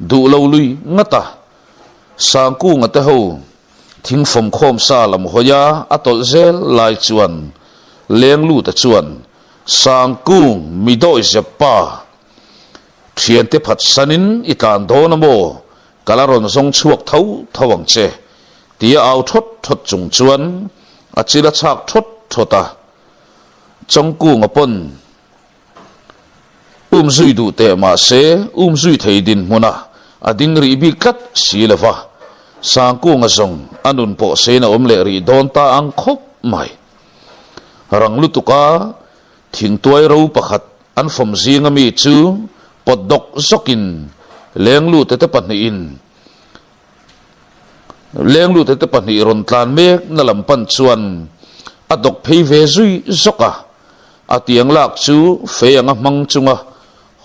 duh lo lui ngat a. Sangkunga te ho Thing fawmkhawm sa lam hawi a a tawlh zel lai chuan Lengluta chuan Sangkung mi dawi zep pa thiante phatsanin i tlan dawn a maw? Ka la rawn zawng chhuak tho tho ang che tia au thawt thawt chung chuan a chil a chhak thawt thawt a. Chawngkunga pawn Um zui duh teh mah se um zui thei dinhmunah a ding rih bik tlat si lo va, Sangkunga zawng a nun pawh sein a awm leh rih dawn ta ang khawp mai. Rang lutuka thingtuai ro pakhat an fawm zinga mi chu pawt dawk zawkin lenglute te pahnihin Lenglute te pahnih rawn tlan mek na lam pan chuan a dawk phei ve zui zawk a, a tiang lak chu fei anga hmang chunga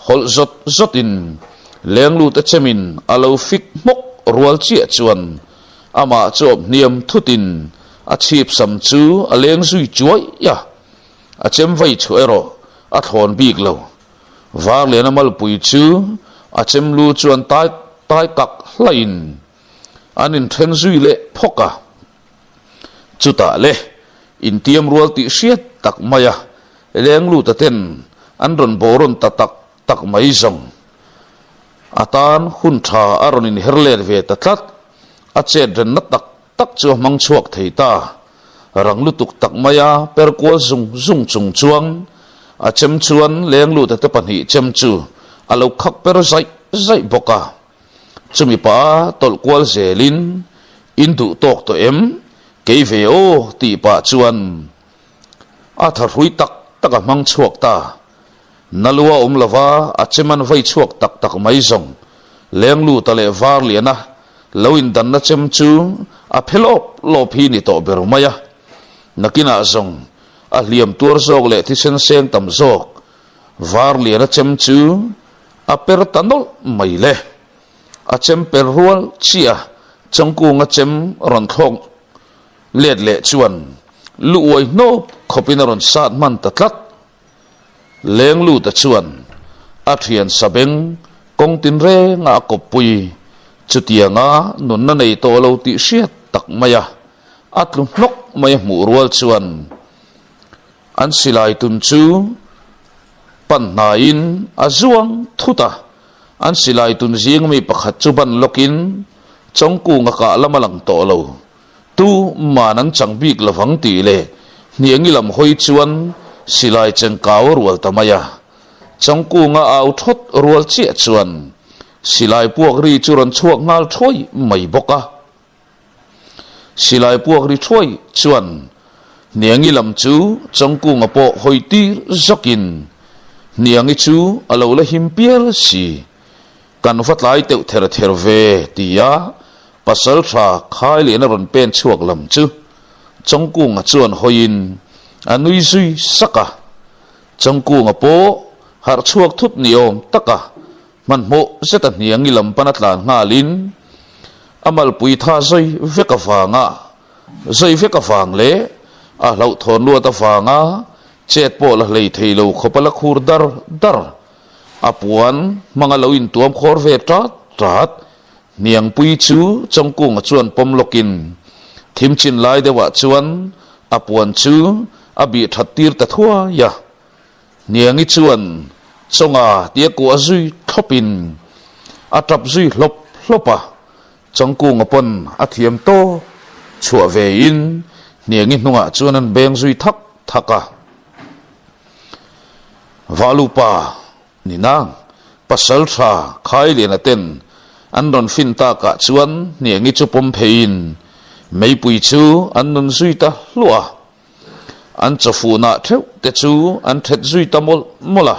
hawlh zawt zawtin lenglute chemin a lo fik hmawk rual chiah chuan amah chu awp hniam thutin a chhip sam chu a leng zui chuai a, a chem vei chhuah erawh a thlawn bik lo. Varliana malpui chu a chem lu chuan tai tai kak hlaiin an inthen zui leh phawk a. Chutah le intiam rual tih hriat tak mai a, lengluta ten an rawn bawrawn ta tak tak mai zawng. A tan hun tha a rawn inher let ve ta tlat, a chet renna tak tak chu a hmang chhuak thei ta. Rang lutuk tak maia per kual zung zung chung chuan a chem chuan lengluta te pahnih chem chu a lo khak per zaih zaih bawk a. Chumi pa tawlh kual zelin, In duh tawk tawh em? Kei ve aw tih pah chuan a thahrui tak tak a hmang chhuak ta. Na lua awm lova a chem an vei chhuak tak tak mai zawng. Lengluta leh Varliana lo indanna chem chu a phe lawp lawp hi ni tawh ber mai a. Nakinah zawng a hliam tuar zawk leh thisen seng tam zawk Varliana chem chu a per ta nawlh mai le. A chem per rual chiah Chawngkunga chem rawn thlawk let leh chuan lu uai hnawp khawpin a rawn sat hman ta tlat. Lengluta chuan a thian sabeng kawng tinrenga a kawppui chutianga nunna nei tawh lo tih hriat tak mai a, a tlu hnawk mai a hmuh rual chuan an silai tun chu. Pan hnaiin a zuang thut a, an silai tun zing mi pakhat chu ban lawkin Chawngkunga kah lam a lang tawh lo. Tu man an chang bik lovang tih leh hniangi lam hawi chuan silai chengkau a rual ta mai a. Chawngkunga au thawt rual chiah chuan silai puak ri chu rawn chhuak nghal thuai mai bawk a. Silai puak ri thuai chuan Hniangi lam chu Chawngkunga pawh hawi tir zawkin Hniangi chu a lo la him pial si. Kan va tlai teuh ther ther ve tia pasal tha khai lehna rawn pen chhuak lam chu Chawngkunga chuan hawiin a nui zui sak a. Chawngkunga pawh harh chhuak thut ni awm taka Hmanhmawh zeta hniangi lam pana tlan nghalin a malpui tha zai vek avanga zai vek avang leh a hlauhthawn luat avanga chet pawh la hlei thei lo khawpa la khur dar dar a puan hmanga lo intuam khawr ve tat tat hniangpui chu Chawngkunga chuan pawm lawkin thim chin lai deuhah chuan a puan chu a bih that tir ta thuai a. Hniangi chuan Chawnga tia kuah zui thlawpin a tap zui hlawp hlawp a, Chawngkunga pawn a thiam tawk chhuah vein Hniangi hnungah chuan an beng zui thak thak a. Valupa ni nang, pasal tha Khailiana ten an rawn fin takah chuan Hniangi chu pawm pheiin meipui chu an nun zui ta hluah a. An chawfuhnah theuh te chu an that zui ta mawlh mawlh a,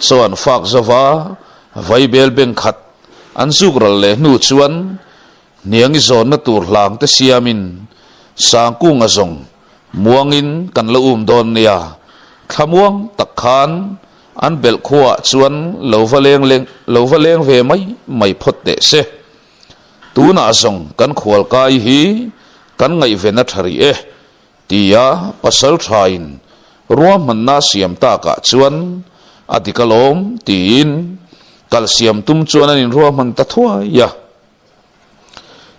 chaw an fak zo va, vaibel beng khat an zuk ral leh hnu chuan hniangi zawnna tur hlang te siamin Sangkunga zawng muangin kan la um dawn nia, thlamuang tak khan an belh khuaah chuan lo va leng leng lo va leng ve mai mai phawt teh se. Tunah zawng kan khualkai hi kan ngaihven a tha rih e, tia pasal thain ruahmanna siam takah chuan a dik alawm tiin kal siam tum chuan an inruahman ta thuai a.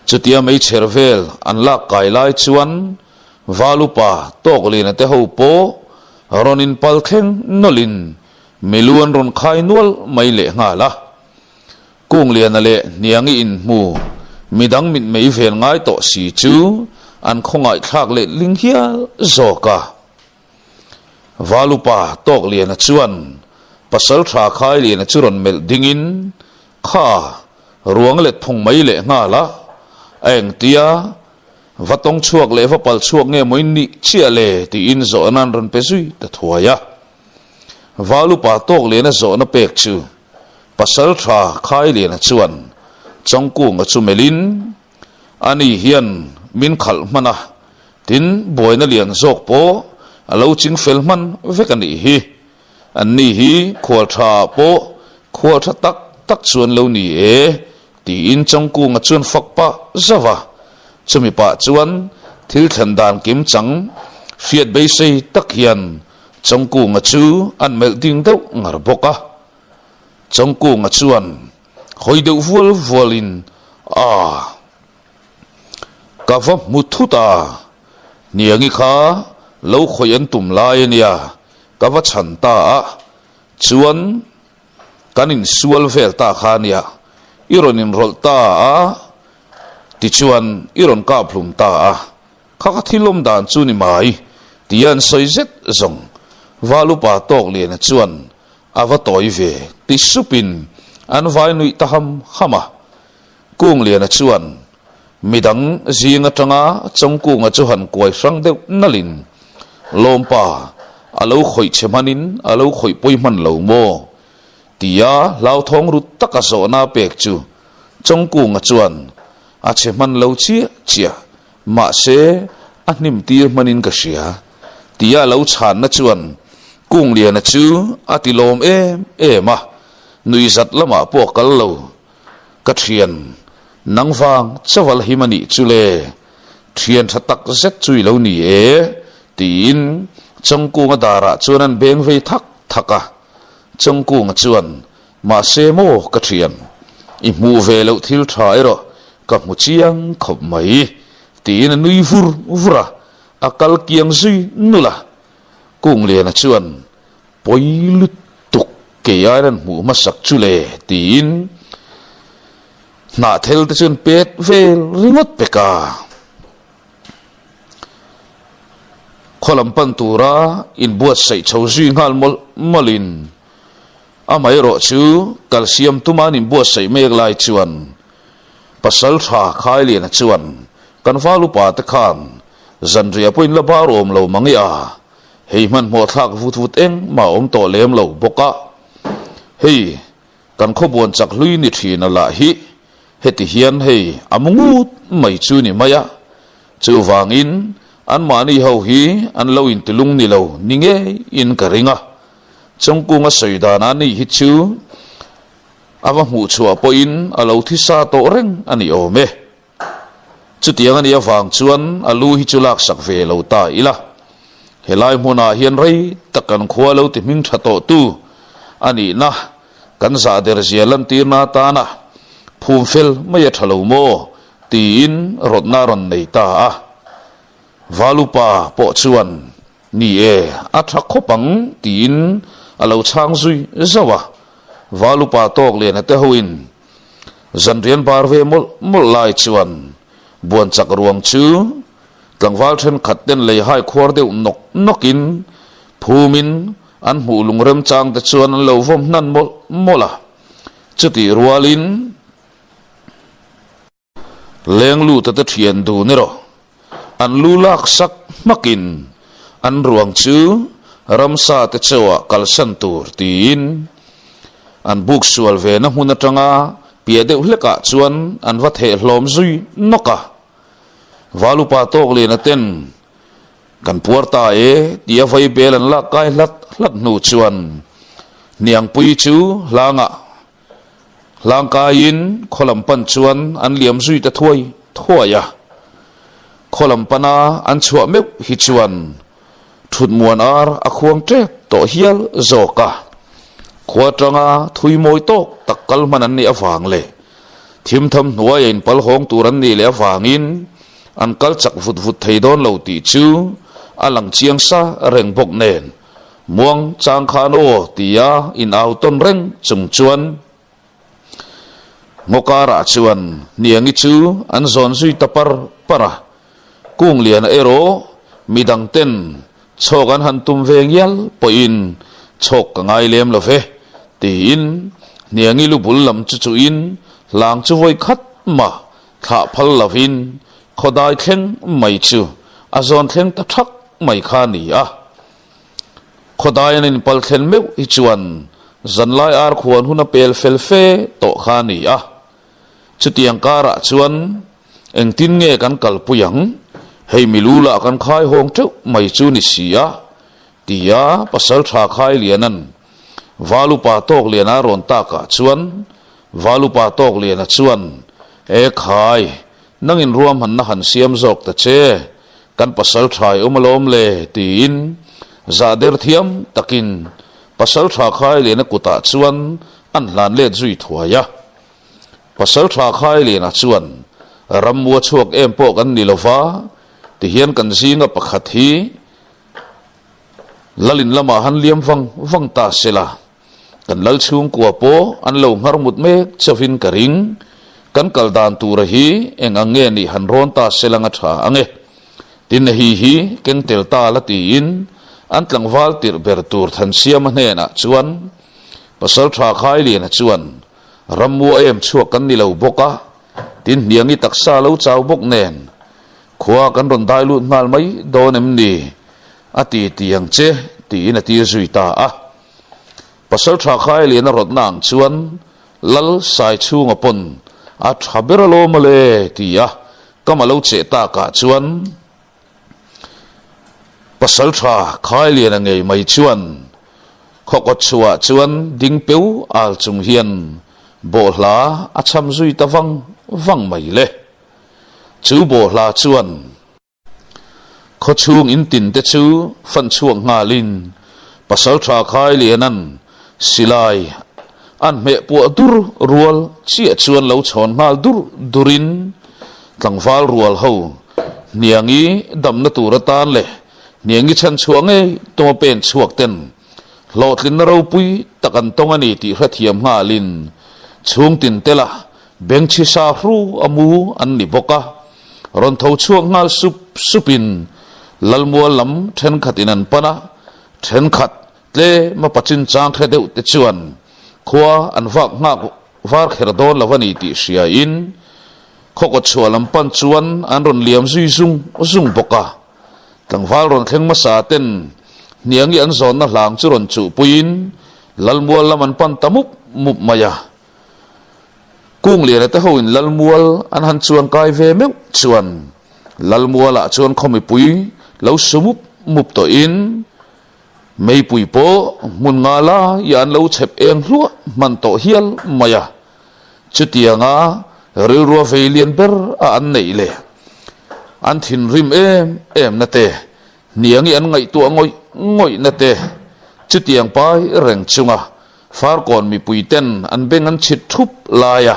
Chutia meichher vel an lak kai lai chuan Valupa Tawkliana te ho pawh rawn inpal thleng nawlhin milu an rawn khai nual mai lehnghal a. Kungliana leh Hniangi inhmu midang mitmei vel ngai tawh si chu an khawngaihthlak leh ling hial zawk a. Valupa Tawkliana chuan pasal tha Khailiana chu rawn melh dingin kha ruang let phung mai leh nghal a, a engtia va tawng chhuak leh va pal chhuak nge maw in nih chiah le tiin zawhna an rawn pe zui ta thuai a. Valupa Tawkliana zawhna pek chu Pasal tha Khailiana chuan Chawngkunga chu melhin, Ani hian min khalh hman a, tin buaina lian zawk pawh a lo ching fel hman vek a nih hi. Anni hi khual tha ah pawh khual tha tak tak chuan lo ni e, tiin Chawngkunga chuan fak pah zauh a. Chumi pah chuan thil thlen dan kim chang hriat beisei tak hian Chawngkunga chu an melh ding deuh ngar bawk a. Chawngkunga chuan hawi deuh vual vualin, A, ka va hmu thut a, hniangi kha lo khawih an tum lai a nia, ka va chhan ta a, chuan kan insual vel ta kha a nia, i rawn inrawlh ta a, tichuan i rawn kap hlum ta a, Kha ka thil awm dan chu ni mai, tia an sawi zet zawng. Val upa Tawkliana chuan a va tawi ve ti supin an vai nuih ta ham ham a. Kungliana chuan midang zing atanga Chawngkunga chu han kuai hrang deuh nalhin, Lawmpa, a lo khawih che hmanin a lo khawih pawi hman lo maw? tia hlauthawng rut taka zawhna a pek chu Chawngkunga chuan a che hman lo chiah chiah. Mahse, a hnim tir hmanin ka hria, tia a lo chhanna chuan Kungliana chu a ti lawm em em a, nuihzat lamah pawh a kal lo. Ka thian, nang vang chauh a la him a nih chu le, thian tha tak zet chu i lo ni e, tiin Chawngkunga darah chuan an beng vei thak thak a. Chawngkunga chuan, Mahse maw ka thian, i hmuh ve loh thil tha erawh ka hmu chiang khawp mai, tiin a nui vur vur a, a kal kiang zui nulh a. Kungliana chuan pawi lut Kei aiin an hmuh hmasak chu le tiin hnahthel te chuan pet vel ringawt pek a. Khaw lam pan tura inbuatsaih chho zui nghal mawlh mawlhin amaherawh chu kalsiam tuma an inbuatsaih mek lai chuan Pasal tha Khailiana chuan kan val upa te khan zanriah pawhin la bar awm lo mang i a, Hei hmanhmawh thlak vut vut engmah a awm tawh lem lo bawk a, hei kan khawbuan chak hlui ni thin a lah hi heti hian hei a mu ngut mai chu ni mai a, chuvangin anmahni ho hi an lo intilung ni lo ni ngeiin ka ring a, Chawngkunga sawi dan a ni hi chu a va hmuh chhuah pawhin a lo thisa tawh reng a ni awm e. Chutiang a nih avang chuan a lu hi chu laksak ve lo ta ila. Helai hmunah hian rei tak kan khua lo ti hming tha tawh tu a nihna kan zah der zia lantirna atana phum fel mai a tha lo maw tiin rawtna a rawn nei ta a. Valupa pawh chuan Ni e, a tha khawp ang tiin a lo chhang zui zauh a. Valupa tawk lian te hoin Zanrian bar ve mawlh mawlh lai chuan buan chak ruang chu tlangval thenkhat ten lei hai khuar deuh nawk nawkin phumin an hmuh lung remchang te chuan an lo vawm hnan mawlh mawlh a. Chutih rualin Lengluta te thian dun erawh an lu lak sak hmakin an ruang chu ramsa te chauhah kalsan tur tiin an buk sual ve na hmun atanga piah deuh hlekah chuan an va theh hlawm zui nawk a. Valupa Tawkliana ten kan puar ta e tia vai bel an lak kai hlat hlat hnu chuan hniangpui chu hlangah Hlangkaiin khaw lam pan chuan an liam zui ta thuai thuai a. Khaw lam pana an chhuah meuh hi chuan thut muan ar a khuang tep tawh hial zawk a. Khua atanga thui mawi tawk tak kal hman an nih avang leh thimtham hnuaia inpal hawng tur an nih leh avangin an kal chak vut vut thei dawn lo tih chu a lang chiang sa reng bawk nen. Muang chang khan aw tia in au tawn reng chung chuan ngaw karah chuan Hniangi chu an zawn zui ta par par a, Kungliana erawh midang ten chhawk an han tum ve ngial pawhin chhawk ka ngai lem lo ve tiin Hniangi lu bul lam chu chuhin hlang chu vawi khat mah thlah phal lovin khawdai thleng mai chu a zawn thleng ta thak mai kha a ni a. Khawdai an inpal thlen meuh hi chuan zanlai ar khuan hun a pel fel fe tawh kha a ni a. Chutiang karah chuan engtin nge kan kalpui ang? Hei milu lah kan khai hawng teuh mai chu ni si a, tia pasal tha khai lianan Valupa Tawkliana a rawn takah chuan Valupa Tawkliana chuan, E khai, nangin ruahmanna han siam zawk ta che, Kan pasal tha i awm alawm le, tiin zah der thiam takin pasal tha Khailiana kutah chuan an hlan let zui thuai a. Pasal tha Khailiana chuan, Rammua chhuak em pawh kan ni lova, tihian kan zinga pakhat hi Lalin lamah han liam vang vang ta sela, kan lal chhungkua pawh an lo nghar mut mek chauhin ka ring. Kan kal dan tura hi eng ang nge nih han rawn ta sela nga tha ang e. Tin hi hi keng tel ta la tiin an tlangval tirh ber tur Thansiama hnenah chuan Pasaltha Khailiana chuan Rammua em chhuak kan ni lo bawk a, tin hniangi taksa lo chau bawk nen khua kan rawn dai lut nghal mai dawn em ni? A ti ti ang che tiin a tir zui ta a. Pasal tha khai lian a rawtna ang chuan Lal sai chhunga pawn a tha ber alawm ale ti a kam a lo cheh takah chuan Pasal tha khai lian a ngei mai chuan khawkawt chhuah chuan ding peu al chung hian bawhhla a cham zui ta vang vang mai le. Chu bawhhla chuan Khawchhung in tin te chu fan chhuak nghalin Pasaltha Khailiana'n silai an hmeh puah dur rual chiah chuan lo chhawn nghal dur durin tlangval rual ho hniangi damna tur atan leh hniangi chhan chhuah ngei tuma pen chhuak ten. Hlawhtlinna ropui tak an tawng a ni tih hrethiam nghalin chhungtin tela bengchhi sa hru a mu an ni bawk a. Rawn tho chhuak nghal sup supin Lalmual lam thenkhatin an pan a, thenkhat tlema pachin chang hre deuh te chuan khua an vak nghak var kher dawn lo a ni tih hriain khawkaw chhuah lam pan chuan an rawn liam zui zung zung bawk a. Tlangval rawn thleng hmasa ten hniangi an zawnna hlang chu rawn chuhpuiin Lalmual lam an pan ta mup mup mai a. Kungliana te hoin Lalmual an han chuan kai ve meuh chuan Lalmualah chuan khaw mipui lo su mup mup tawhin meipui pawh hmun nga laiah an lo chhep eng hluah hman tawh hial mai a. Chutianga rilrua vei lian ber a an neih leh an thinrim em em na te, hniangi an ngaihtuah ngawih ngawih na te, chutiang pai reng chunga Farkawn mipui ten an beng an chhit thup lai a,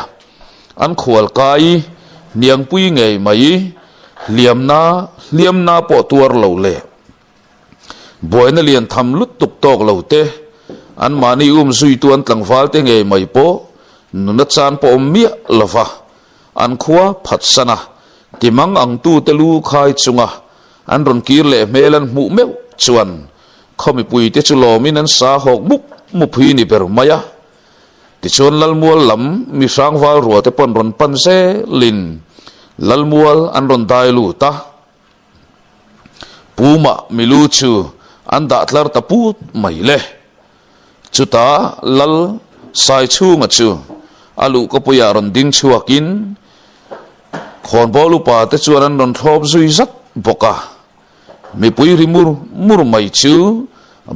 an khual kai hniangpui ngei mai hliamna hliamna pawh tuar lo leh buaina lian tham lutuk tawk lo te, anmahni um zuitu an tlangval te ngei mai pawh nuna chan pawh awm miah lova an khua phatsan a, timang angtute lu khai chunga an rawn kir leh hmel an hmuh meuh chuan Khaw mipuite chu lawmin an sa hawk mup mup hi ni ber mai a. Tichuan Lalmual lam mi hrangval ruate pawn rawn pan zelin Lalmual an rawn dai lut a. Puma milu chu an dah tlar ta put mai le. Chutah Lal Saichhunga chu a luhkapuiah rawn ding chhuakin khawnbawl upate chuan an rawn thlawp zui zat bawk a. Mipui ri mur mur mai chu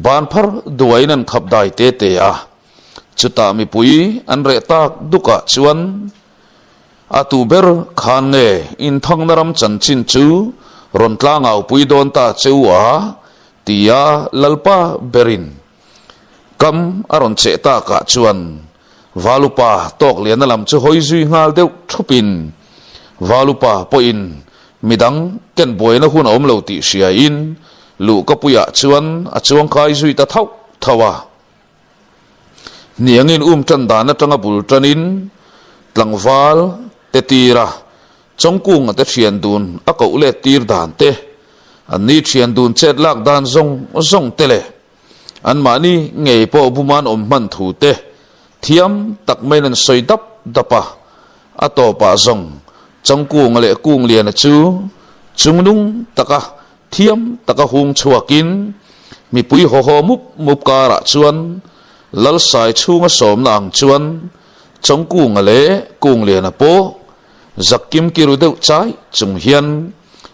ban phar duaiin an khap dai te te a, chutah mipui an reh tak dukah chuan a tu ber khan nge inthangna ram chanchin chu rawn tlangau pui dawn ta che u a tia Lalpa berin kam a rawn cheh takah chuan Valupa Tawkliana lam chu hawi zui nghal deuh thupin Valupa pawhin midang ken buaina hun a awm lo tih hriain luhkapuiah chuan a chuangkai zui ta thauh thauh a. Hniangin um tan dan atanga bul tanin tlangval te tira Chawngkunga te thian dun a koh let tir dan te, anni thian dun chet lak dan zawng zawng te leh Anmahni ngei pawh buman awm hman thu te thiam tak maiin an sawi dap dap a, a tawpah zawng Changkunga leh Kungliana chu chungnung taka thiam taka hung chhuakin mipui haw haw mup mup karah chuan Lalsai chhunga sawmna ang chuan Changkunga leh Kungliana pawh zakkim kiru deuh chai chung hian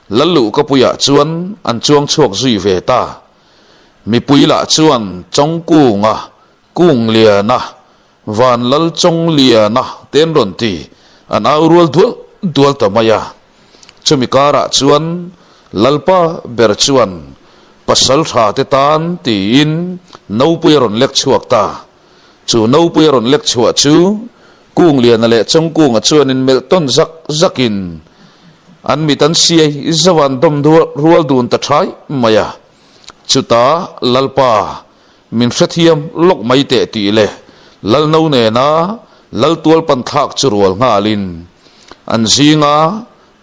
Lalluhkapuiah chuan an chuang chhuak zui ve ta. Mipui lah chuan Chawngkunga, Kungliana, Vanlal Chawngliana te an rawn ti, an au rual dual dual ta mai a. Chumi karah chuan Lalpa ber chuan pasal tha te tan tiin nopui a rawn lek chhuak ta. Chu nopui a rawn lek chhuah chu Kungliana leh Chawngkunga chuan inmelh tawn zak zakin an mit an siai zauh a, an dawm rual dun ta thai mai a. Chutah Lalpa, min hrethiam lawk mai teh tih leh Lalno nena Laltual pan thlak chu rual nghalin an zinga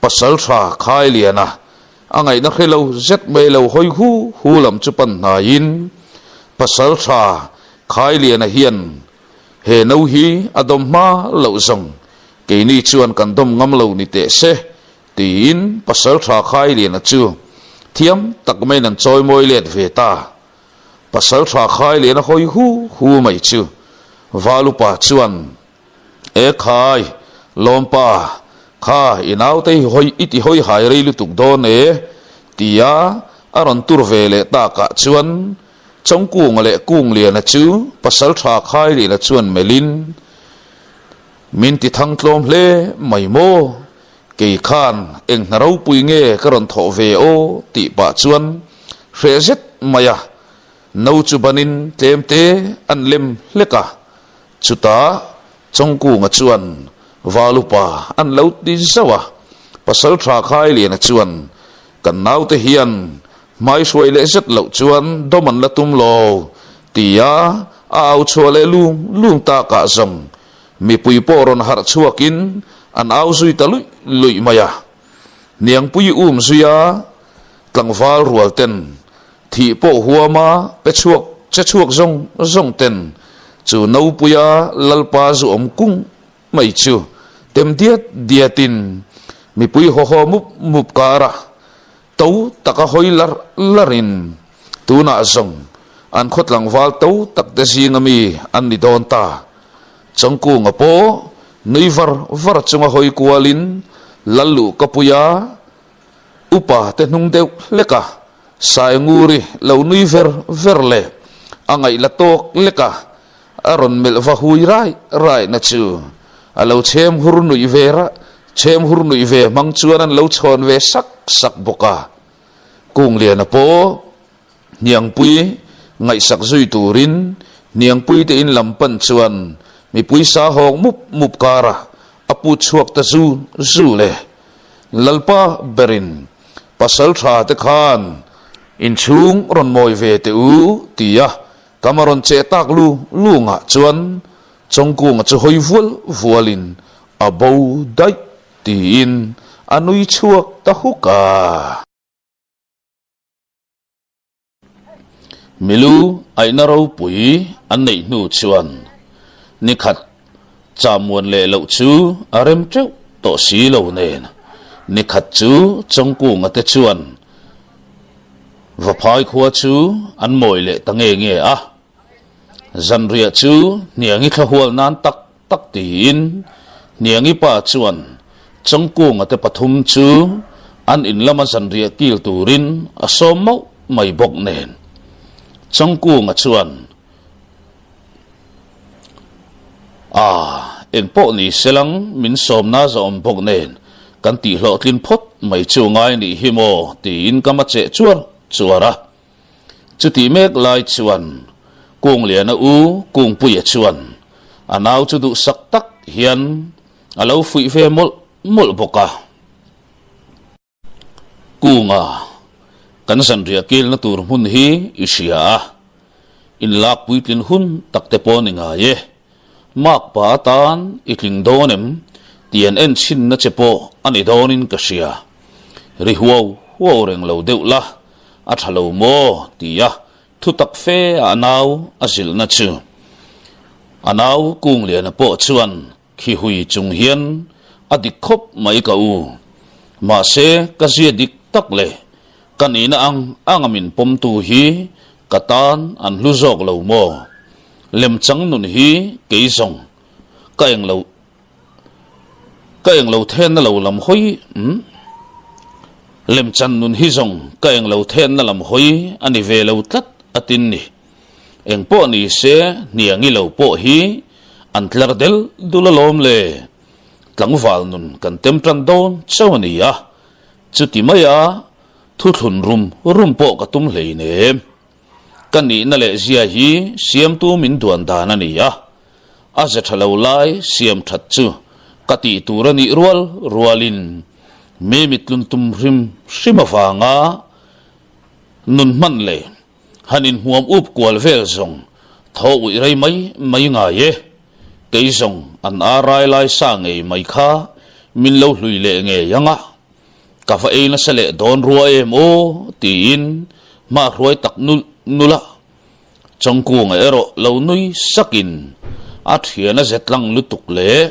pasal tha Khailiana a ngaihna hre lo zet mai lo hawi hu hu lam chu pan hnaiin pasal tha Khailiana hian he no hi a dawm hma loh zawng keini chuan kan dawm ngam lo ni teh se Tiin Pasalṭha Khailiana chu thiam tak maiin an chawi mawi let ve ta. Pasalṭha Khailiana hawi hu hu mai chu Valupa chuan, E khai, Lawmpa, kha i naute hi hawi i ti hawi hai rei lutuk dawn e, tia a rawn tur ve leh takah chuan Chawngkunga leh Kungliana chu Pasalṭha Khailiana chuan melhin, Min ti thang tlawm hle mai maw? Kei khan eng hna ropui nge ka rawn thawh ve aw tih pah chuan hreh zet mai a, no chu banin tlem te an lem hlek a, chutah Chawngkunga chuan Valupa an lo ti zauh a, Pasalṭha Khailiana chuan kan naute hian hmai hruai leh zet loh chuan dawm an la tum lo Tia a au chhuah leh lung lung takah zawng mipui pawh rawn harh chhuakin an au zui ta luih luih mai a. Hniangpui um zuia tlangval rual ten thih pawh huama pe chhuak che chhuak zawng zawng ten chu Nopuia Lalpa zu awm kung mai chu tem diat diatin mipui haw haw mup mup karah to taka hawi larh larhin tunah zawng an khaw tlangval to tak te zinga mi an ni dawn ta. Chawngkunga pawh nui var var chunga hawi kualin Lalluh Kapuia upa te hnung deuh hlek a, Sainguri lo nui ver ver leh a ngaih la tawk lek a, a rawn melh va hui rai rai na chu a lo chhem hur nuih ve chhem hur nuih ve hmang chuan an lo chhawn ve sak sak bawk a. Kungliana pawh Hniangpui ngaihsak zui turin Hniangpui te in lam pan chuan mipui sa hawk mup mup karah a put chhuak ta zu zu le. Lalpa berin pasal tha te khan inchhung rawn mawi ve teh u tia Kam a rawn cheh tak lu lungah chuan Chawngkunga chu hawi vual vualin a bo daih tiin a nui chhuak ta huk a. Milu aihna ropui an neih hnu chuan nikhat chamuan leh loh chu a rem teuh tawh si lo nen nikhat chu Chawngkunga te chuan Vaphai khua chu an mawi leh ta nge nge a, zanriah chu Hniangi thla hual nan tak tak tiin Hniangi pa chuan Chawngkunga te pathum chu an in lama zanriah kil turin a sawm mauh mai bawk nen. Chawngkunga chuan, A, engpawh ni selang min sawmna zawm bawk nen kan tih hlawhtlin phawt mai chu ngai nih hi maw tiin ka ma cheh chuar chuar a. Chutih mek lai chuan Kungliana u Kungpuia chuan a nau chu duhsak tak hian a lo fuih ve mawlh mawlh bawk a. Kunga, kan zanriah kilna tur hmun hi i hria a, inlak puitlin hun tak te pawh ni ngai e. Makpa atan i tling dawn em tih an en chhinna che pawh a ni dawnin ka hria. Ri huau huau reng lo deuh la, a tha lo maw? tia Thutak fe a nau a zilhna chu a nau Kungliana pawh chuan khi hui chung hian a dik khawp mai ka u. Mahse ka zia dik tak leh ka nihna ang anga min pawmtu hi ka tan an hlu zawk lo maw? Lemchang nun hi kei zawng ka englo Ka englo thenna lo lam hawi umm Lemchan nun hi zawng ka englo thenna lam hawi a ni ve lo tlat a tin ni. Engpawh ni se hniangi lo pawh hi an tlar del dul alawm le. Tlangval nun kan tem tan dawn chauh a ni a, chuti maia thuthlun rum rum pawh ka tum hleinem. Ka nihna leh zia hi siamtu min duan dan a ni a, a ze tha lo lai siam that chu ka tih tur a nih rual rualin mi mitlun tum hrim hrim avanga nun hman leh han inhmuam up kual vel zawng thaw uih rei mai mai ngai e. Kei zawng an ar rai lai sa ngei mai kha min lo hlui leh ngei ang a. Ka va ei nasa leh dawn rua em aw tiin hma hruai tak nulh nulh a. Chawngkunga erawh lo nui sakin a thian a ze tlang lutuk leh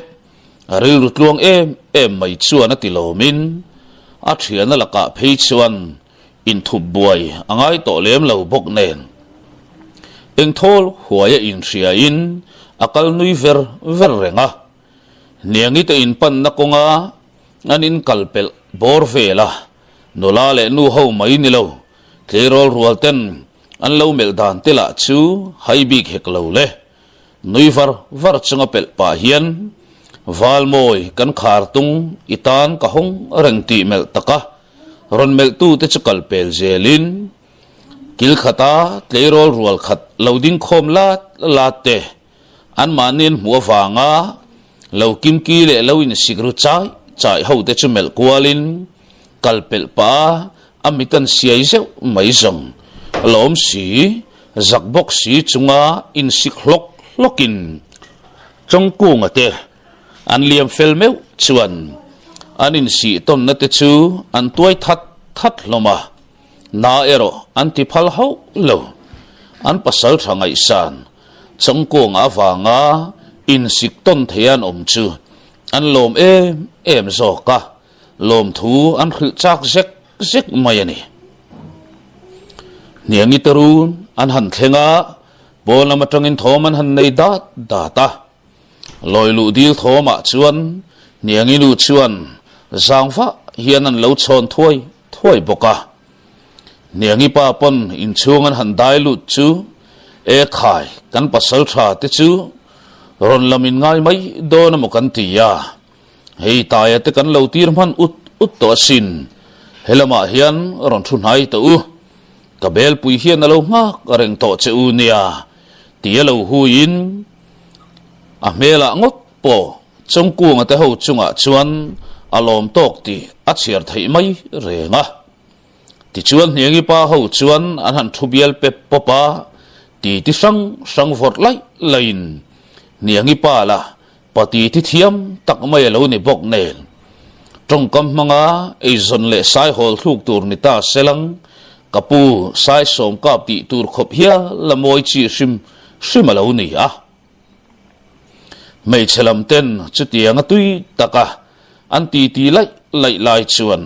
a rilru tluang em em mai chuan a ti lawmin a thiana lakah phei chuan inthup buai a ngai tawh lem lo bawk nen engthawl huaia inhriain a kal nui ver ver reng a. Hniangi te inpanna kawnga an inkal pelh bawr vel a, nula leh nu ho mai ni lo, tleirawl rual ten an lo melh dan te lah chu hai bik hek lo le. Nui var var chunga pelh pah hian Valmawi kan khar tung i tan ka hawng reng tih melh taka rawn melh tu te chu kal pel zelin kil khata tleirawl rual khat lo ding khawm lat lat te Anmahni an hmuh avanga lo kimki leh lo insik ru chai chai ho te chu melh kualin kal pelh pah a, a mit an siai zeuh mai zawng lawm si. Zak bawk si chunga insik hlawk hlawkin Chawngkunga te an liam fel meuh chuan an insih tawnna te chu an tuai that that hlawm a, na erawh an ti phal hauh lo. An pasal tha ngaihsan Chawngkunga avanga insik tawn thei an awm chu an lawm em em zawk a, lawmthu an hrilh chak zek zek mai a ni. Hniangi te run an han thleng a, pawn lam atangin thawm an han nei dat dat a. Lawi luh dil thawmah chuan Hniangi nu chuan zang vah hian an lo chhawn thuai thuai bawk a. Hniangi pa pawn inchhung an han dai lut chu, E khai, kan pasal tha te chu rawn lam in ngai mai dawn emaw kan ti a. Hei taia te kan lo tir hman ut ut tawh asin, helamah hian rawn thu hnai tawh u, ka belpui hian a lo nghak reng tawh che u nia tia lo huiin a hmelah ngawt pawh Chawngkunga te ho chungah chuan a lawm tawk tih a chhiar theih mai reng a. Tichuan Hniangi pa ho chuan an han thu bial pep pawp a, ti ti hrang hrang vawrh laih laihin Hniangi pa la Pati thi thiam tak mai a lo ni bawk nen, tawngkam hmanga eizawn leh saihawl thluk tur ni ta selang, ka pu Saisawm kap tih tur khawp hial a mawi chi hrim hrim a lo ni a. Hmeichhe lam ten chutiang a tui taka an titi laih laih lai chuan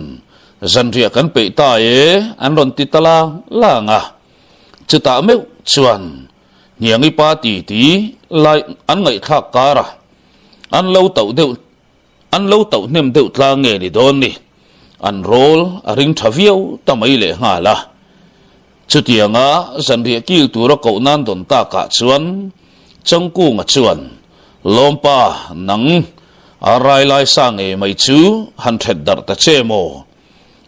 zanriah kan peih ta e an rawn ti ta lang lang a, chutah meuh chuan Hniangi pa ti ti lai an ngaihthlak kar a, an lo tauh deuh an lo tauh hnem deuh tlang nge ni dawn ni, an rawl a ring tha viau ta mai leh nghal a. Chutianga zanriah kil tura koh nan dawn takah chuan Changkunga chuan, Lawmpa, nang a rai lai sa ngei mai chu han that darh ta che maw?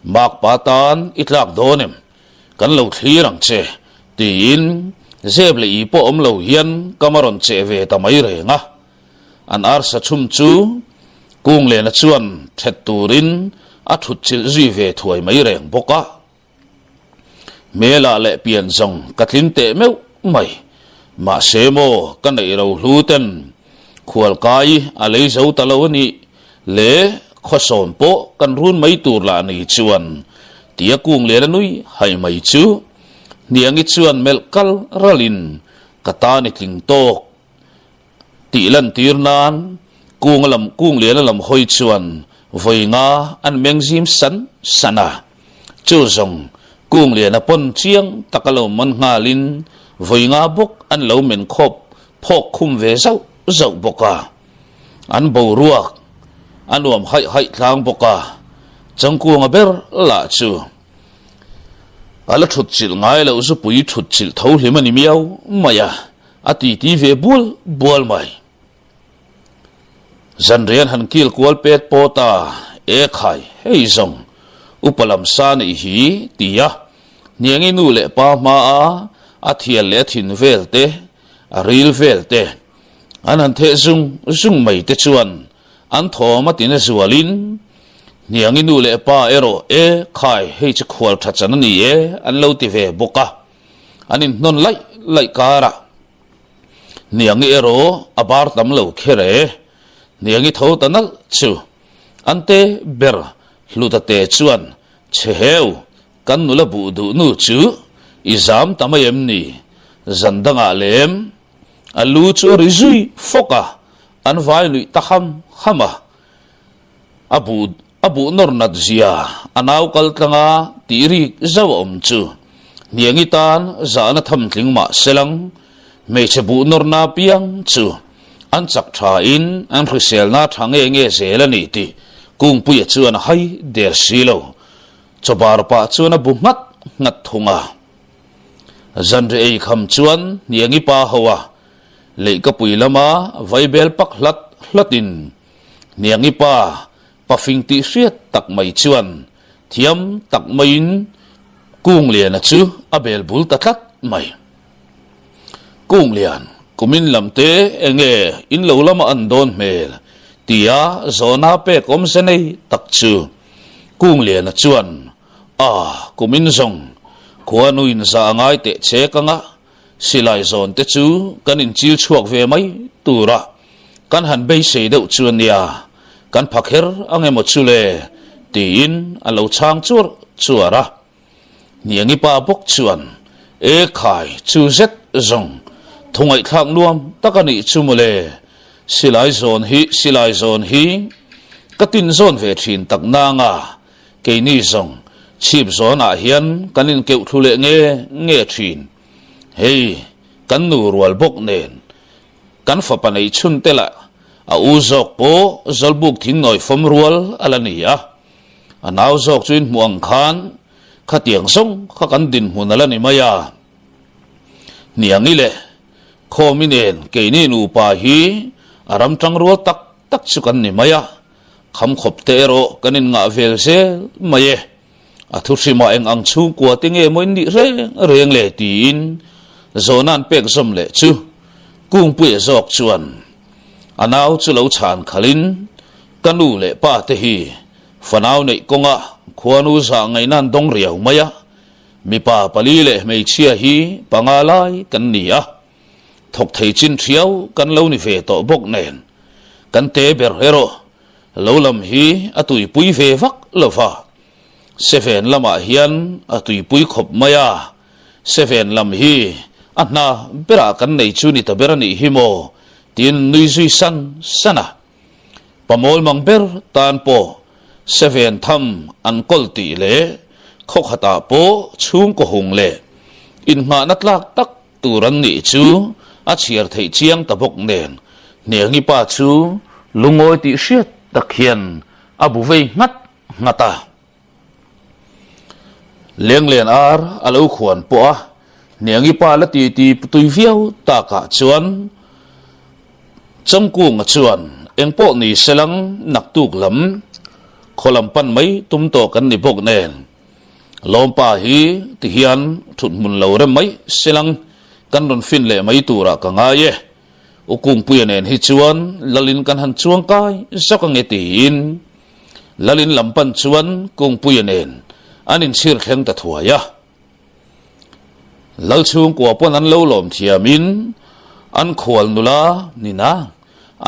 Makpa tan i tlak dawn em? Kan lo thlir ang che, tiin zep leh i pawh awm lo hian kam a rawn cheh ve ta mai reng a. An arsa chhum chu Kunglena chuan that turin a thut chilh zui ve thuai mai reng bawk a. Hmelah leh pian zawng ka tling teh meuh mai, mahse maw ka neih ro hlu ten khualkai a lei zo ta lo a nih le khawsawm pawh kan run mai tur lah ni chuan tia kung lian a nui hai mai chu Hniangi chuan melh kal ralin ka ta ni tling tawk tih lantir nan kung lam kung lian a lam hawi chuan vawi nga an meng zim san san a chu zawng kung lian a pawn chiang tak a lo man nghalin vawi nga bawk an lo men khawp phawk khum ve zauh zauh bawk a. An boruak a nuam haih haih tlang bawk a, Changkunga ber lah chu a la thut chilh ngai loh zupui thut chilh tho hlim a ni miau mai a, a titi ve bual bual mai. Zanrian han kil kual pet pawt a, E khai, hei zawng upa lam sa nih hi ti a, Hniangi nu leh pa hmaa a thial leh a thin vel te, a ril vel te, An han theh zung zung mai te chuan an thawm a tina zualin, Hniangi nu leh pa erawh e khai hei chu khual tha chan a ni e an lo ti ve bawk a, an inhnawn laih laih karah Hniangi erawh a bar tam lo kher e, Hniangi tho ta nalh chu an te ber Hluta te chuan che heu Kan nula buh duh nu chu i zam ta mai em ni? Zan dangah lem a lu chu a ri zui fawk a, an vai luih ta ham ham a. A buh a buh nawr nat zia a nau kal tlang a tih rik zauh a awm chu Hniangi tan zahna tham tling mah selang hmeichhe buh nawrna piang chu an chak tha in an hriselna tha nge nge zel a ni tih Kungpuia chuan a hai der si lo. Chawbar pah chuan a bu nghat nghat thung a. Zanri ei kham chuan Hniangi pa ho a leihkapui lama vaibel pak hlat hlatin Hniangi pa pafing tih hriat tak mai chuan thiam tak maiin Kungliana chu a bel bul ta tlat mai. Kunglian, kumin lam te enge in lo lama an dawn hmel tia zawhna pek awmze nei tak chu Kungliana chuan, A, kumin zawng, khuanu in zah a ngai teh che ka ngah. Silai zawn te chu kan inchil chhuak ve mai tur a, kan han beisei deuh chu a nia, kan pha kher ang emaw chu le? tiin a lo chhang chuar chuar a. Hniangi pa bawk chuan, E khai, chu zet zawng, thu ngaihthlak nuam tak a nih chu mawle, silai zawn hi, silai zawn hi ka tin zawn ve thin tak nanga, keini zawng chhip zawnah hian kan inkeuh thlu leh nge nge thin. Hei, kan nu rual bawk nen, kan fapa nei chhun te lah a u zawk pawh Zawlbuk thingnawi fawm rual a la ni a. A nau zawk chu inhmuh ang khan khatiang zawng kha kan dinhmun a la ni mai a. Hniangi leh Khawmi nen keini nupa hi a ram tang rual tak tak chu kan ni mai a, kham khawp te erawh kan inngah vel zel mai e. A thu hrimah eng ang chhungkua te nge maw in nih reng reng le tiin zawhna an pek zawm leh chu Kungpuia zawk chuan a nau chu lo chhan khalhin ka nu leh pa te hi fanau neih kawngah khuanu zah ngaihna an dawng riau mai a, mipa pali leh hmeichhia hi panga lai kan ni a, thawk thei chin thiau kan lo ni ve tawh bawk nen kan te ber erawh Lo lam hi a tuipui ve vak lo va, Seven lamah hian a tuipui khawp mai a, Seven lam hi a hna berah kan nei chu ni ta ber a nih hi maw tiin nui zui san san a. Pamawl mang ber tan pawh Seven tham an kawl tih leh khaw khatah pawh chhungkaw hung leh innghahna tlak tak Tur an nih chu a chhiar theih chiang ta bawk nen Hniangi pa chu lungawi tih hriat tak hian a bu vei nghat nghat a. Lenglen ar a lo khuan pawh a, Hniangi pa la ti ti tui viau takah chuan Chawngkunga chuan engpawh ni selang naktuk lam khaw lam pan mai tum tawh kan ni bawk nen Lawmpa hi ti hian thut hmun lo rem mai silang kan rawn fin leh mai turah ka ngai e. U Kungpuia nen hi chuan Lalin kan han chuang kai zawk ange tiin Lalin lam pan chuan Kungpuia nen an inchhir thleng ta thuai a. Lal chhungkua pawn an lo lawm thiamin an khual nula nina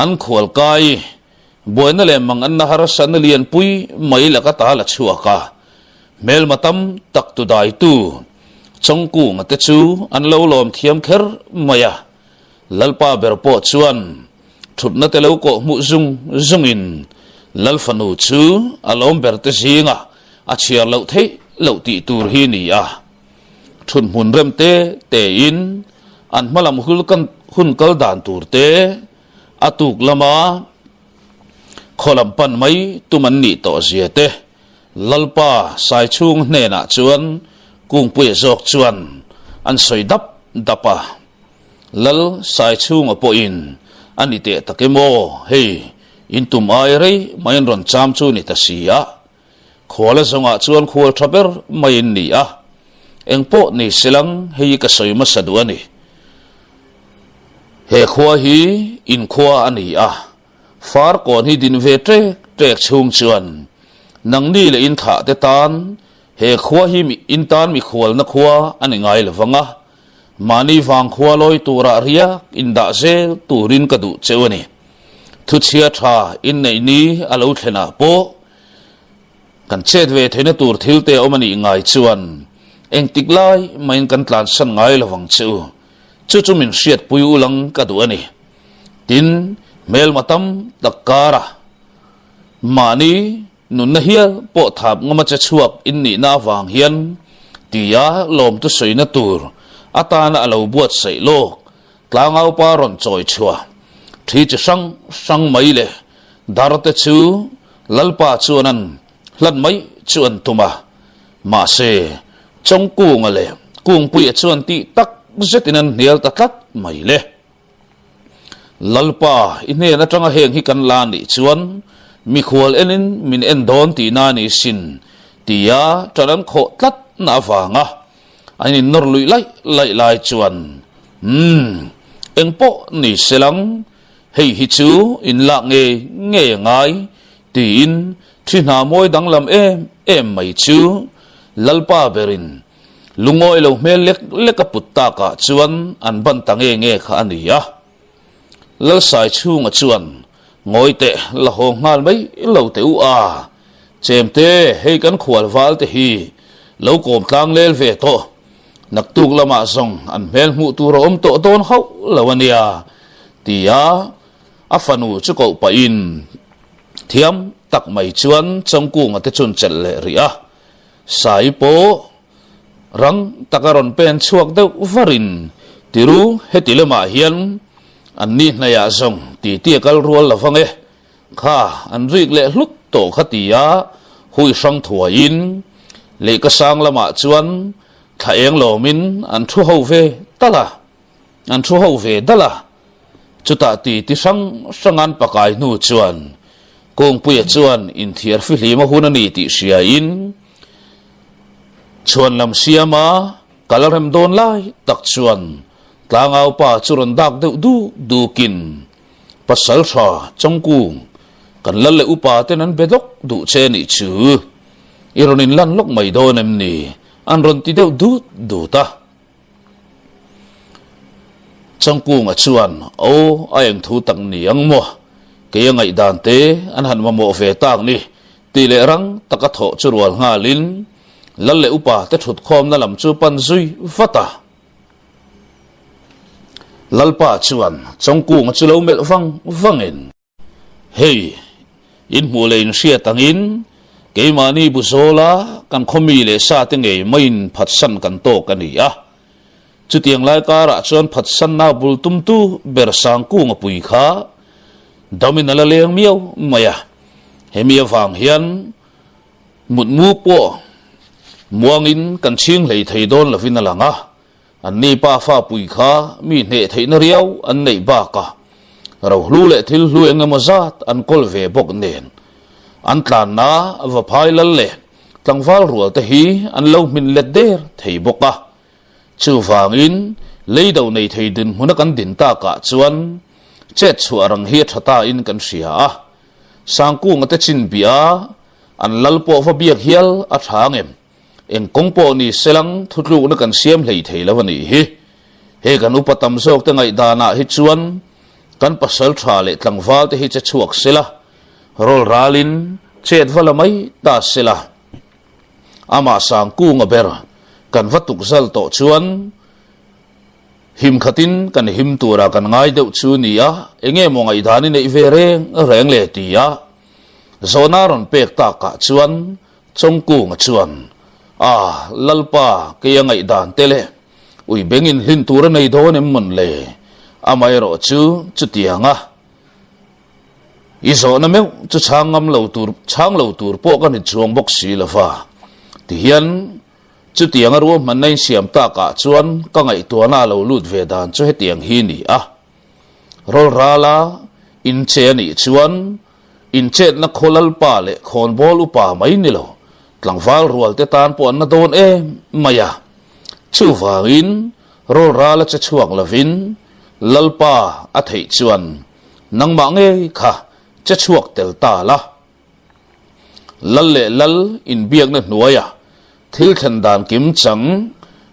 an khual kai Buaina leh mang anna harsatna lianpui mai laka ta la chhuak a, hmelma tam tak tu daitu Chawngkunga te chu an lo lawm thiam kher mai a. Lalpa ber pawh chuan thutna te lo kawh hmuh zung zungin Lalfanu chu a lawm ber te zinga a chhiar loh theih loh tih tur hi ni a. Thut hmun rem te tein an hmalam hun kal dan tur te, A tuk lama khaw lam pan mai tum an nih tawh zia te, Lalpa Saichhung hnenah chuan Kungpuia zawk chuan an sawi dap dap a. Lal Saichhunga pawhin a ni teh tak em aw, hei in tum ai rei mai an rawn cham chu ni ta si a, khuala zawngah chuan khual tha ber mai in ni a, engpawh ni silang hei ka sawi hmasa duh a ni. He khua hi in khua a ni a, far kawn hi din ve ṭek ṭek chhung chuan nangni leh in thlah te tan he khua hi in tan mikhualna khua a ni ngai lo vang a, mahni vang khua lawi turah riak in dah zel turin ka duh cheu a ni. Thuchhia ṭha inneih ni a lo thlenah pawh Kan chet ve theihna tur thil te a awm a nih ngai chuan engtik lai mahin kan tlansan ngai lo vang che u. Chu chu min hriatpui ulang ka duh a ni. Tin, hmelma tam tak kara mahni nunna hial pawh thap ngama che chhuak in nihna avang hian tia lawmtu sawina tur atana a lo buatsaih lawk tlangaupa rawn chawi chhuah thi chi hrang hrang mai leh dar te chu Lalpa chuan an hlan mai chu an tum a, mahse Chawngkunga leh Kungpuia chuan tih tak zetin an hnial ta tlat mai le. Lalpa, i hnen atanga heng hi kan la nih chuan mikhual enin min en dawn tihna a ni sin tia ṭan an khawh tlat na avanga an innawr luih laih laih lai chuan, Umm, engpawh ni se lang, Hei hi chu in lak ngei ngei a ngai tiin thi hna mawi danglam em em mai chu Lalpa berin Lungawi lo hmel lek lek a put takah chuan an ban ta nge nge kha a ni a. Lalsai chhunga chuan ngawi teh la haw nghal mai lo teh u a, Chemte hei kan khual val te hi lo kawm tlang lel ve tawh, naktuk lamah zawng an hmel hmuh tur a awm tawh dawn hauh lo a nia, tia a fanu chu koh pahin thiam tak mai chuan Chawngkunga te chun chelh leh rih a, Sai pawh rang taka rawn pen chhuak deuh varin Tiru heti lamah hian an ni hnaiah zawng titi a kal rual lo vang e, kha an rik leh hlut tawh kha tia hui hrang thuaiin lehka sang lamah chuan thla eng lawmin an thu ho ve tal a, an thu ho ve dal a. Chutah titi hrang hrang an pakai hnu chuan Kungpuia chuan inthiar fihlim a hun a ni tih hriain chhuan lam siama kal a rem dawn lai tak chuan tlangau pa chu rawn dak deuh duk dukin Pasal tha Chawngkung kan lal leh upa ten an be lawk duh che nih chu i rawn inlan lawk mai dawn em ni an rawn ti deuh dut dut a. Changkunga chuan, Aw, a eng thu tak ni ang maw? Kei a ngaihdan te an han mamawh ve tak ni, tih leh rang taka thawh chu rual nghalin Lal leh upa te thutkhawmna lam chu pan zui vat a. Lalpa chuan Changkunga chu lo melh vang vangin, Hei, in hmuh leh in hriat angin keimahni bu zawla kan khaw mi leh sa te ngei maiin phatsan kan tawk a ni a. Chutiang lai karah chuan phatsanna bul tumtu ber Sangkunga pui kha damin a la leng miau mai a. Hemi avang hian mutmu pawh muangin kan chhing hlei thei dawn lovin a lang a. An ni pa fa pui kha mi hneh theihna riau an neih bakah rohlu leh thil hlu eng emaw zat an kawl ve bawk nen an tlanna vaphai lal leh tlangval rual te hi an lo hmin let der thei bawk a. Chuvangin leido nei thei dinhmuna kan din takah chuan chet chhuah rang hi a tha ta in kan hria a. Sangkunga te chin bia an lal pawh va biak hial a tha angem? Eng kawng pawh ni selang thutlukna kan siam hlei thei lo a nih hi. He kan upa tam zawk te ngaihdanah hi chuan kan pasal tha leh tlangval te hi che chhuak sela, rawl ralin chet va la mai ta sela. Amah Sangkunga ber kan va tukzal tawh chuan him khatin kan him tura kan ngai deuh chu nia, enge maw ngaihdan i neih ve reng reng le tia zawhna rawn pek takah chuan Chawngkunga chuan, A, Lalpa, kei a ngaihdan te le, ui bengin hlin tur a nei dawn em mawn le? Amaherawh chu chutiang a, i zawhna meuh chu chhang ngam lo tur, chhang lo tur pawh ka ni chuang bawk si lo va. Tihian, chutianga ruahmanna insiam takah chuan ka ngaihtuahna a lo lut ve dan chu hetiang hi ni a. Rawlrala inche a nih chuan inchetna khaw lalpa leh khawnbawl upa mai ni lo, tlangval rual te tan pawh an na dawn em mai a. Chuvangin rawlrala che chhuak lovin lalpa a theih chuan nangmah ngei kha che chhuak tel ta la. Lal leh lal inbiakna hnuaia thil thlen dan kim chang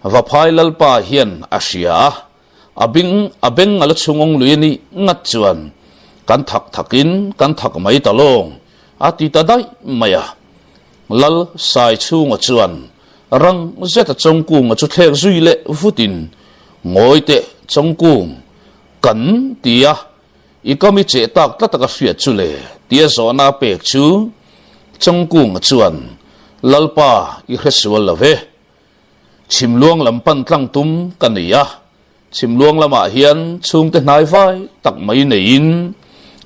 Vaphai lalpa hian a hria a. A bing a beng a la chhungawng lui a nih ngat chuan kan thak thakin kan thak mai ta lawng a ti ta daih mai a. Lal Sai chhunga chuan rang zeta Chawngkunga chu thlek zui leh vutin, Ngawi teh Chawngkung, kan ti a, i kam i cheh tak tlat a ka hriat chu le tia zawhna a pek chu Chawngkunga chuan, Lalpa i hresual lo ve. Chhimluang lam pan tlang tum ka nei a, Chhimluang lamah hian chhungte hnai vai tak mai neiin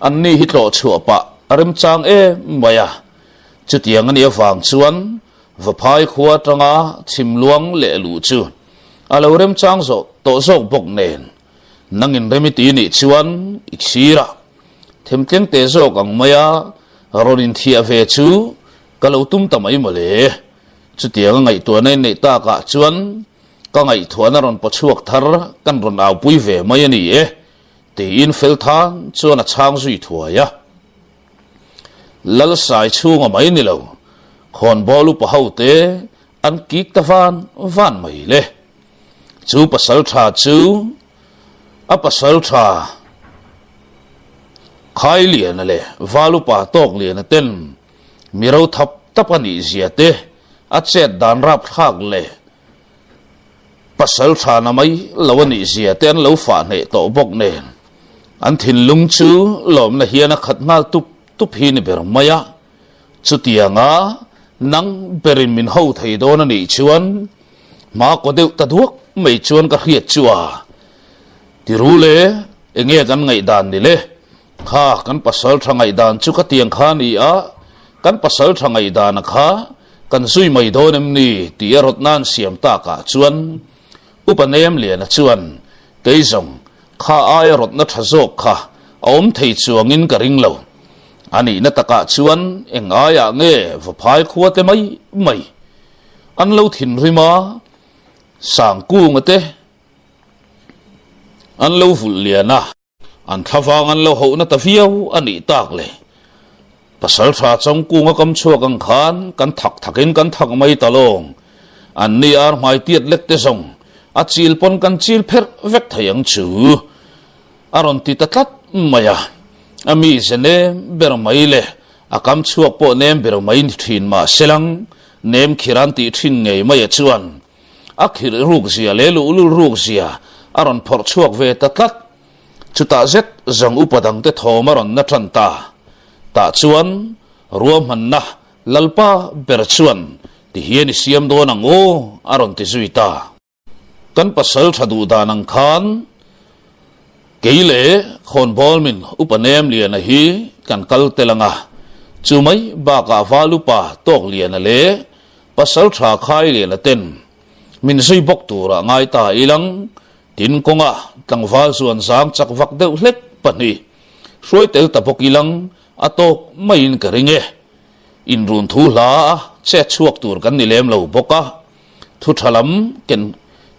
anni hi tlawh chhuah pah a remchang em mai a. Chutiang a nih avang chuan Vaphai khua atanga Chhimluang leh luh chu a lo remchang zawh tawh zawk bawk nen nangin rem i ti nih chuan i chhir a, themtleng te zawk ang maia rawn inthiah ve chu ka lo tum ta mai mawle. Chutiang a ngaihtuahna in neih takah chuan ka ngaihtuahna rawn paw chhuak thar kan rawn aupui ve mai a ni e, tiin Felthan chuan a chhang zui thuai a. Lalsai chhunga mai ni lo, khawnbawl upa hote an kik ta van van mai le. Chu pasaltha chu a pasaltha Khailiana leh Valupa Tawkliana ten mi ro thap tap a nih zia te, a chet dan rapthlak leh Pasal tha na mai lo a nih zia te an lo fah hneh tawh bawk nen an thinlung chu lawmna hian a khat nghal tup tup hi ni ber mai a. Chutianga nang berin min ho thei dawn a nih chuan hma kaw deuh ta duak mai chuan ka hriat chu a ti ru le, enge kan ngaihdan ni le? Kha kan pasal tha ngaihdan chu ka tiang kha a ni a, kan pasal tha ngaihdana kha kan zui mai dawn em ni tih a rawtna an siam takah chuan Upa Nemliana chuan kei zawng kha aia rawtna tha zawk kha a awm thei chuangin ka ring lo. A nihna takah chuan eng aiah nge vaphai khua te mai mai an lo thinrim a, Sangkunga te an lo vulh lian a. An thlavang an lo hohna ta viau a nih tak le. Pasaltha Chawngkunga kam chhuak ang khan kan thak thakin kan thak mai ta lawng. An ni ar hmai tiat lek te zawng a chil pawn kan chil pherh vek thei ang chu. A rawn ti ta tlat mai a. A mize nem ber mai le a kam chhuak pawh nem ber mai ni thin mah selang nem khir an tih thin ngei mai a chuan A khirh ruk zia leh luhlul ruk zia a rawn phawrh chhuak ve ta tlat. Chutah zet zawng upa dangte thawm a rawn na tan ta. Tah chuan ruahmanna Lalpa ber chuan ti hian i siam dawn ang aw a rawn ti zui ta. Kan pasal tha duh dan ang khan kei leh Khawnbawlmin upa Nemliana hi kan kal tel ang a, chu mai bakah Val upa Tawkliana leh Pasal tha khai lian a ten min zui bawk turah ngai ta ilang tin kawnga tlangval zuan zang chak vak deuh hlek pahnih hruai tel ta bawk ilang a tawk maiin ka ring e. Inrun thu hla a chet chhuak tur kan ni lem lo bawk a, thu tha lam ken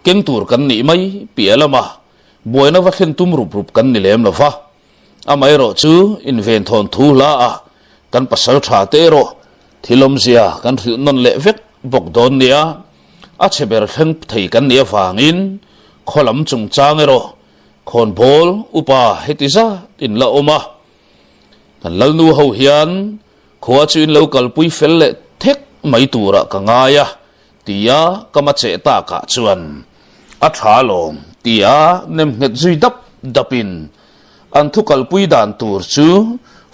keng tur kan nih mai piah lama buaina va thlen tum rup rup kan ni lem lo va. Amaherawhchu inven thawn thu hla a kan pasal tha te erawh thil awmzia kan hrilh nawn leh vek bawk dawn nia, a chhe ber thleng thei kan nih avangin khaw lam chungchang erawh khawnbawl upa heti zat in la awm a. Kan lalnu ho hian khua chu in lo kalpui fel leh thek mai turah ka ngai a tia ka ma cheh takah chuan a tha lawm tia nem nghet zui dap dapin an thu kalpui dan tur chu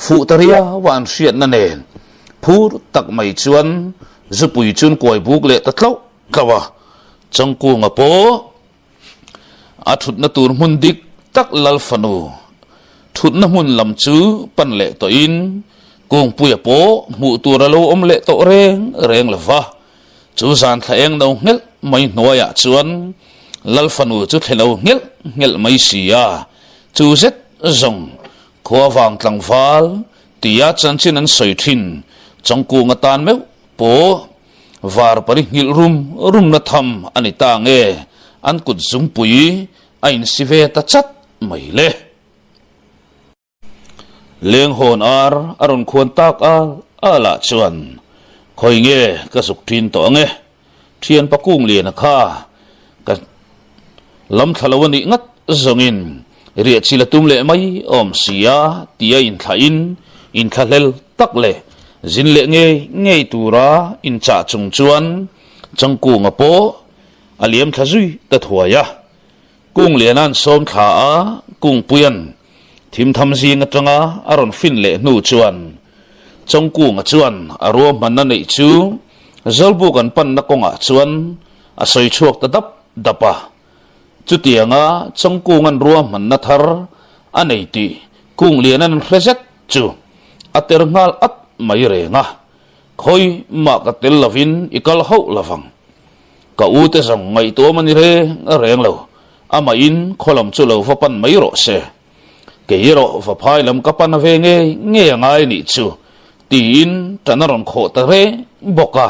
fuh ta riau a an hriatna nen phur tak mai chuan zupui chun kuai buk leh ta tlauh tlauh a, Changkunga pawh a thutna tur hmun dik tak Lal fanu thutna hmun lam chu pan leh tawhin Kungpuia pawh hmuh tur a lo awm leh tawh reng reng lo va. Chu zan thla eng no nghelh mai hnuaiah chuan Lal fanu chu thle lo nghelh nghelh mai si a, chu zet zawng khua vang tlangval tia chanchin an sawi thin Chawngkunga tan meuh pawh Var pari nghilh rum rumna tham a ni ta nge an kut zungpui a insi ve ta chat mai le. Lenghawn ar a rawn khuan tak al al ah chuan khawi nge ka zuk ṭin tawh ang e, ṭhianpa Kungliana kha ka lam thla lo a nih ngat zawngin riah chil a tum leh mai awm si a tia inthlahin inthlahlel tak leh zin leh ngei ngei tura inchah chung chuan Changkunga pawh a liam thla zui ta thuai a. Kungliana'n sawm thla a, Kungpuia'n thimtham zing atanga a rawn fin leh hnu chuan Chawngkunga chuan a ruahmanna neih chu Zawlbuk an panna kawngah chuan a sawi chhuak ta dap dap a. Chutianga Chawngkunga'n ruahmanna thar a nei tih Kungliana'n hre zet chu a ter nghal at mai reng a, Khawi mah ka tel lovin i kal hauh lovang. Ka u te zawng ngaihtuam a ni reng reng lo, amah in khaw lam chu lo va pan mai rawh se. Kei erawh va phai lam ka pan ve ngei ngei a ngai nih chu, tiin ṭan a rawn khawh ta reng bawk a.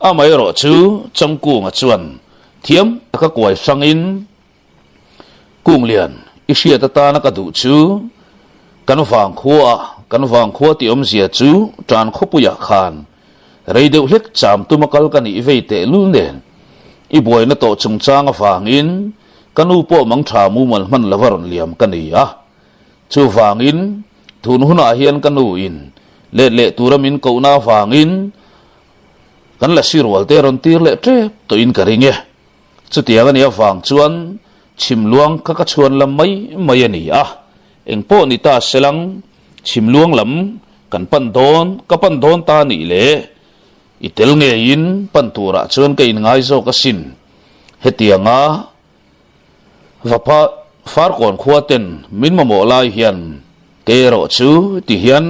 Amah erawh chu Changkunga chuan thiam taka kuai hrangin, Kunglian, i hriat atana ka duh chu kan vangkhua ah, kan vangkhua tih awmzia chu ṭan khawpuiah khan. Rei deuh hlek cham tuma kal ka nih vei teh lul nen. I buaina tawh chungchang avangin ka nu pawh mang tha mumal hman lova rawn liam ka ni a. Chuvangin tun hunah hian ka nu in let leh tura min kohna avangin kan la sirual te rawn tir leh tep tawhin ka ring e. Chutiang a nih avang chuan chhimluang kha ka chhuan lam mai mai a ni a. Engpawh ni ta selang chhimluang lam kan pan dawn ka pan dawn ta a nih le. I tel ngeiin pan turah chuan ka inngai zawk asin. Hetianga va Farkawn khua ten min mamawh lai hian kei erawh chu ti hian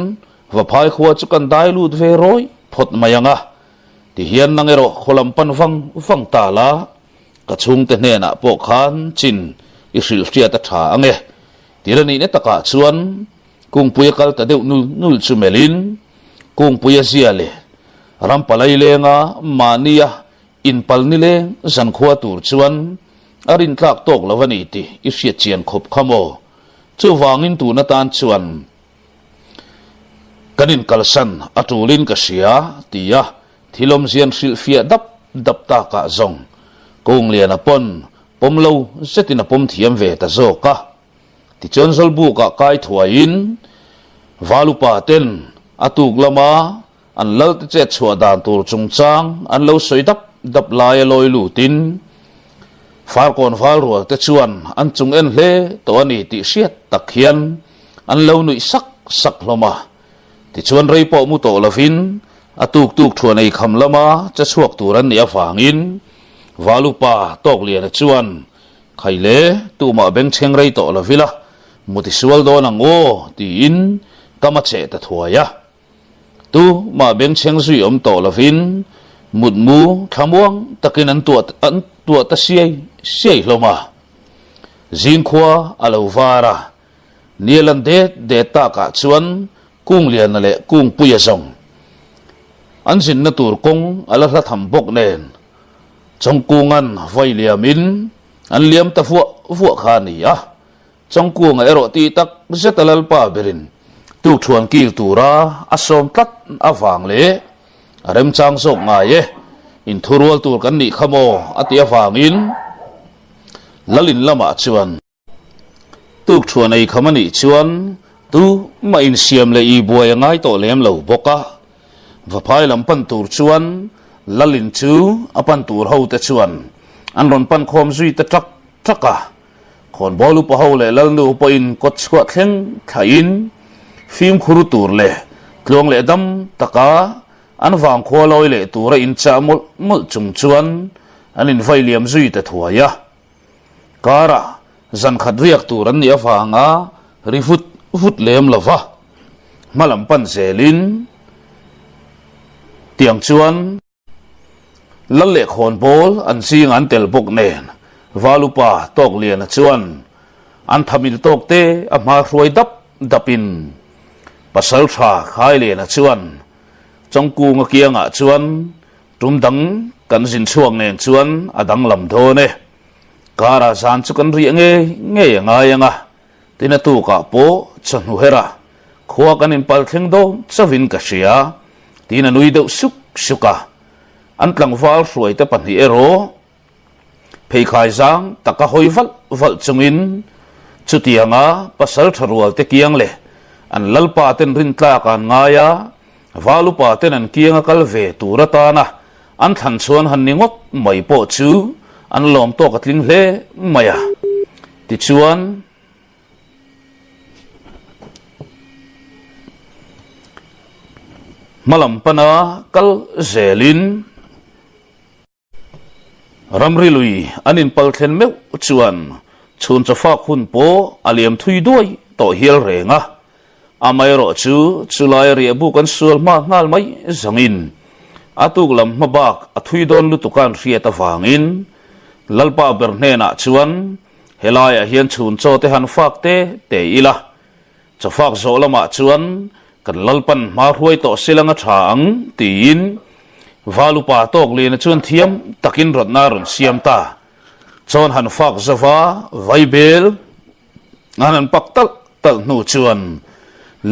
Vaphai khua chu kan dai lut ve rawi phawt mai ang a. Ti hian nang erawh khaw lam pan vang vang ta la, ka chhungte hnenah pawh khan chin i hrilh hriat a tha ang e. Tir a nihna takah chuan Kungpuia kal ta deuh nul nul chu melhin Kungpuia zia leh ram palai lenga mahnia inpal nileng zankhua tur chuan a rintlak tawk lo a ni tih i hriat chian khawp kha maw? Chuvangin tun atan chuan Kan inkalsan a tulin ka hria, ti a thil awmzian hrilhfiah dap dap takah zawng Kungliana pawn pawm lo zetin a pawm thiam ve ta zawk a. Tichuan Zawlbukah kai thuaiin Valupa ten a tuk lama an lalte chet chhuah dan tur chungchang an lo sawi dap dap laia lawi lutin Farkawn Valrual te chuan an chung en hle tawh a ni tih hriat tak hian an lo nuih sak sak hlawm a. Tichuan rei pawh mu tawh lovin a tuk tuk thuan ei kham lama che chhuak tur an nih avangin Valupa Tawkliana chuan Khaile, tumah bengchheng rei tawh lovila mu tisual dawn ang aw tiin ka ma cheh ta thuai a. Tu mah bengchheng zui awm tawh lovin mutmu thlamuang takin an tuah an tuah ta siai siai hlawm a. Zingkhua a lo var a, Nial an det det takah chuan Kungliana leh Kungpuia zawng an zinna tur kawng a la hla tham bawk nen Chawngkunga'n vai liamin an liam ta vuah vuah kha a ni a. Chawngkunga erawh tih tak zet a Lalpa berin tukṭhuan kil tura a sawm tlat avang leh a remchang zawk ngai e, inthurual tur kan nih kha maw a tih avangin Lalin lamah chuan tukṭhuan ei kham a nih chuan tu mah insiam leh i buai a ngai tawh lem lo bawk a. Vaphai lam pan tur chuan Lalin chu a pan tur hote chuan an rawn pan khawm zui ta ṭak ṭak a. Khawnbawl upa ho leh Lalnu pawhin kawt chhuah thleng thlahin fimkhur tur leh tluang leh dam taka an vangkhua lawi leh tura inchah mawlh mawlh chung chuan an invai liam zui ta thuai a. Karah zan khat riak tur an nih avanga ri vut vut lem lova hma lam pan zelin tiang chuan Lal leh khawnbawl an zing an tel bawk nen Valupa Tawkliana chuan an thamil tawk te a hma hruai dap dapin Pasaltha Khailiana chuan Chawngkunga kiangah chuan tum dang kan zin chhuak nen chuan a danglam dawn e. Kara zan chu kan riah ngei ngei a ngai ang a, tin a tukah pawh chawhnu hera khua kan inpal thleng dawn chauhin ka hria tiin a nui deuh suk suk a. An tlangval hruaite pahnih erawh pheikhai zang taka hawi valh valh chungin chutianga pasal tha rualte kiang leh an lalpa ten rintlak an ngai a, val upa ten an kianga kal ve tur atana an thlan chhuan han ni ngawt mai pawh chu an lawm tawk a tling hle mai a. Tichuan. Hmalam pana kal zelin ramri lui an inpal thlen meuh chuan chhun chawfak hun pawh a liam thui duai tawh hial reng a. Amaherawh chu chulai riahbuk an sual hma nghal mai zawngin a tuk lam hma bak a thui dawn lutuk a an hriat avangin Lalpa ber hnenah chuan Helaiah hian chhun chaw te han fak te te ila, chaw fak zawh lamah chuan kan Lalpan hma hruai tawh silang a tha ang tiin Valupa Tawkliana chuan thiam takin rawtna a rawn siam ta. Chawn han fak zova vaibel an han pak talh talh hnu chuan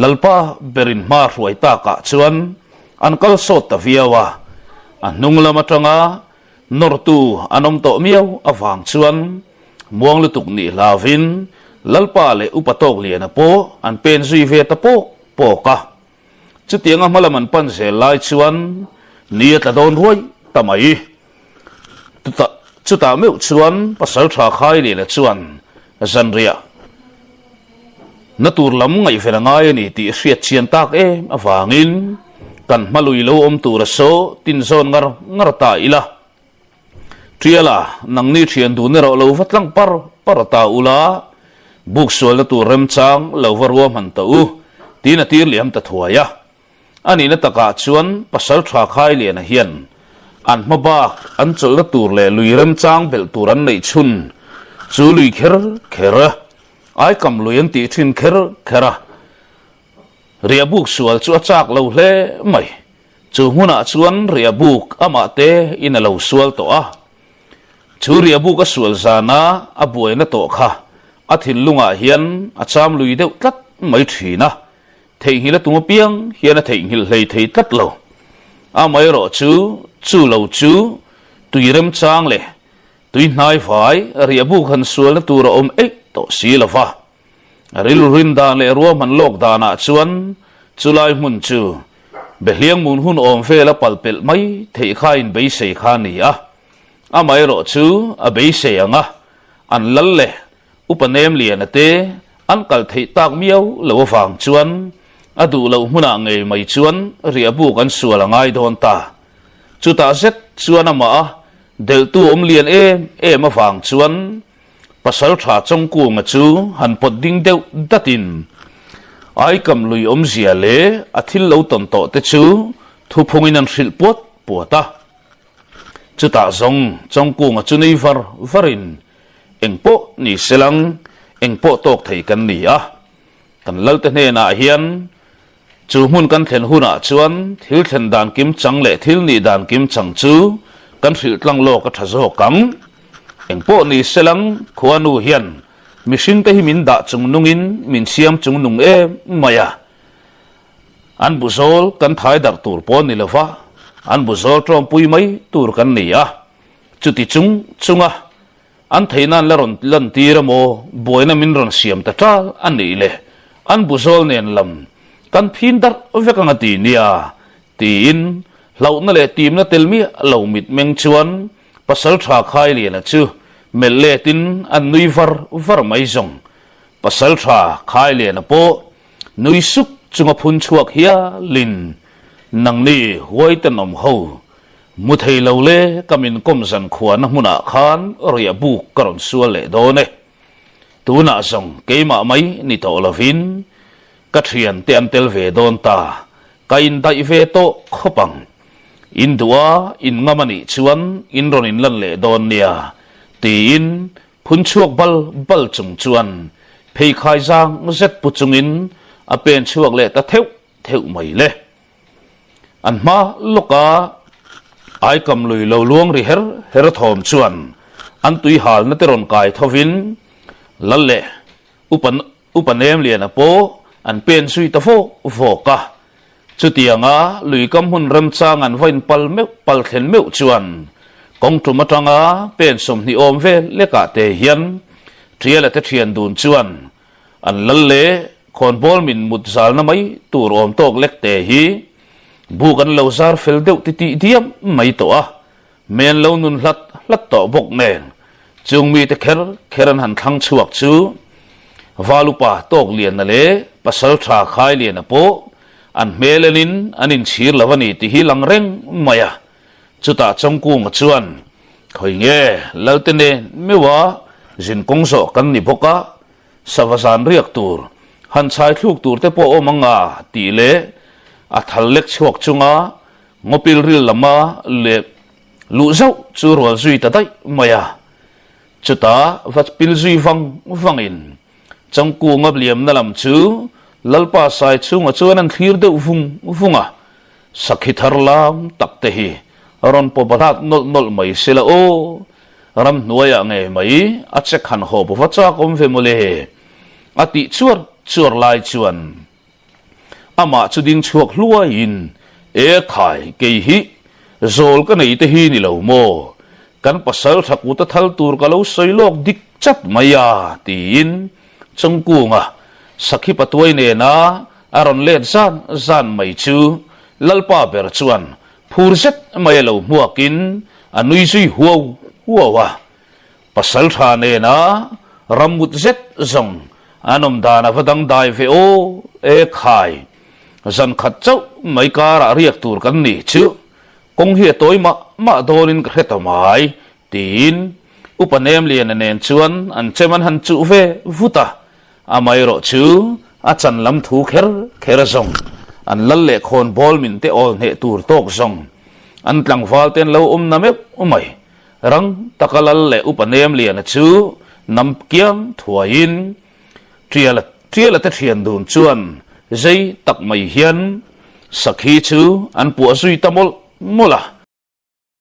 Lalpa berin hma hruai takah chuan. an kal sawt ta viau a, a hnung lam atanga nawrtu an awm tawh miau avang chuan muang lutuk nih hlauvin Lalpa leh Upa Tawkliana pawh an pen zui ve ta pawk pawk a. Chutianga hmalam an pan zel lai chuan ni a tla dawn ruai ta mai. Chutah meuh chuan Pasaltha Khailiana chuan zanriah na tur lam ngaihven a ngai a ni tih hriat chian tak em avangin kan hma lui lo awm tur a saw tin zawn ngar ngar ta ila. Tiala, nangni thian dun erawh lo va tlang par par ta ula, buk sualna tur remchang lo va ruahman ta u, tiin a tir liam ta thuai a. A nihna takah chuan pasal tha Khailiana hian an hma bak an chawlhna tur leh lui remchang belh tur an neih chhun chu lui kher kher a, aikam lui an tih thin kher kher a, riah buk sual chu a chak lo hle mai. Chu hmunah chuan riah buk amah te in a lo sual tawh a, chu riah buk a sual zana a buaina tawh kha a thinlungah hian a cham lui deuh tlat mai thin a, Theihnghilh a tum apiang hian a theihnghilh hlei thei tlat lo. Amaherawh chu, chu lo chu tui remchang leh tui hnai vai riahbuk han sualna tur a awm eih tawh si lo va. Rilru rin dan leh ruahman lawk danah chuan chulai hmun chu Behliangmun hun awm vela pal pelh mai theih kha inbeisei kha a ni a. Amaherawh chu a beisei ang a, an lal leh Upa Nemliana te an kal theih tak miau lo avang chuan a duh loh hmunah ngei mai chuan riahbuk an sual a ngai dawn ta. Chutah zet chuan amah a delhtu awm lian em em avang chuan pasal tha Chawngkunga chu han pawt ding deuh datin Aikam lui awmzia leh a thil lo tawn tawh te chu thuphungin an hrilh puat puat a. Chutah zawng Chawngkunga chu nui var varin eng pawh ni selang eng pawh tawk thei kan ni a, kan Lalte hnenah hian chu hmun kan thlen hunah chuan thil thlen dan kim chang leh thil nih dan kim chang chu kan hrilh tlang lawk a tha zawk ang. Eng pawh ni selang khuanu hian mihringte hi min dah chung nungin min siam chung nung em mai a. An bu zawl kan thai darh tur pawh ni lova, an bu zawl tawngpui mai tur kan ni a. Chuti chung chunga an theihna an la rawn lantir emaw, buaina min rawn siam ta tal a nih le, an bu zawl nen lam kan phin darh vek ang a ti nia, tiin hlauhna leh timna tel miah lo mitmeng chuan pasal tha Khailiana chu melh letin an nui var var mai zawng. Pasal tha Khailiana pawh Nui suk chunga phun chhuak hialin, Nangni huai tenawm ho, mu thei lo le ka min kawm zan khuana hmunah khan riah buk ka rawn sual leh dawn e. Tunah zawng keimah mai ni tawh lovin ka thiante an tel ve dawn ta, ka indaih ve tawh khawp ang. In duh a, in ngam a nih chuan in rawn inlan leh dawn nia, tiin Phun chhuak bal bal chung chuan pheikhai zang zet pu chungin a pen chhuak leh ta theuh theuh mai le. An hma lawka aikam lui lo luang ri her her thawm chuan an tui halna te rawn kai thovin Lal leh Upa Upa Nemliana pawh an pen zui ta vawk vawk a. Chutianga luikam hmun remchang an va inpal meuh pal thlen meuh chuan kawng tum atanga pen 20 awm vel lekah te hian Tiala te thian dun chuan an lal leh khawnbawl min mut zalna mai tur awm tawk lek te hi buk an lo zar fel deuh titih diam mai tawh a, men lo nun hlat hlat tawh bawk nen chung mite kher kher an han thlang chhuak chu Valupa Tawkliana leh Pasaltha Khailiana pawh an hmel enin an inchhir lo a ni tih hi lang reng mai a. Chutah Chawngkunga chuan, Khawi nge Lalte nen meuha zin kawng zawh kan ni bawk a, sava zan riak tur, han chhai thluk tur te pawh awm ang a tih leh a thal lek chhuak chunga Ngawpil ril lama leh luh zauh chu rual zui ta daih mai a. Chutah va pil zui vang vangin Changkunga liamna lam chu Lalpa sai chhungah chuan an thlir deuh vung vung a, sakhi thar lam tak te hi rawn pawp a hlat nawlh nawlh mai se la aw, ramhnuaiah ngei mai a chek han hawp va chak awm ve mawle a tih chuar chuar lai chuan Amah chu ding chhuak hluaiin E khai, kei hi zawl ka nei te hi ni lo maw? Kan pasal tha kuta thal tur ka lo sawi lawk dik chat mai a, tiin Chawngkunga sakhi patuai nena a rawn let zan zan mai chu Lalpa ber chuan phur zet mai a lo hmuakin a nui zui huau huau a. Pasal tha nena rammut zet zawng an awm dan a va dangdai ve aw e khai. Zan khat chauh mai karah riak tur kan nih chu kawng hi a tawi mah mah dawnin ka hre ta mai tiin Upa Nemliana nen chuan an chem an han chuh ve vut a, amaherawh chu a chan lam thu kher kher zawng an lal leh khawn bawl min te awl hneh tur tawk zawng an tlangval te an lo awm na meuh mai. Rang taka lal leh Upa Nemliana chu nam kiang thuaiin Tiala Tiala te thian dun chuan zei tak mai hian sakhi chu an puah zui ta mawlh mawlh a.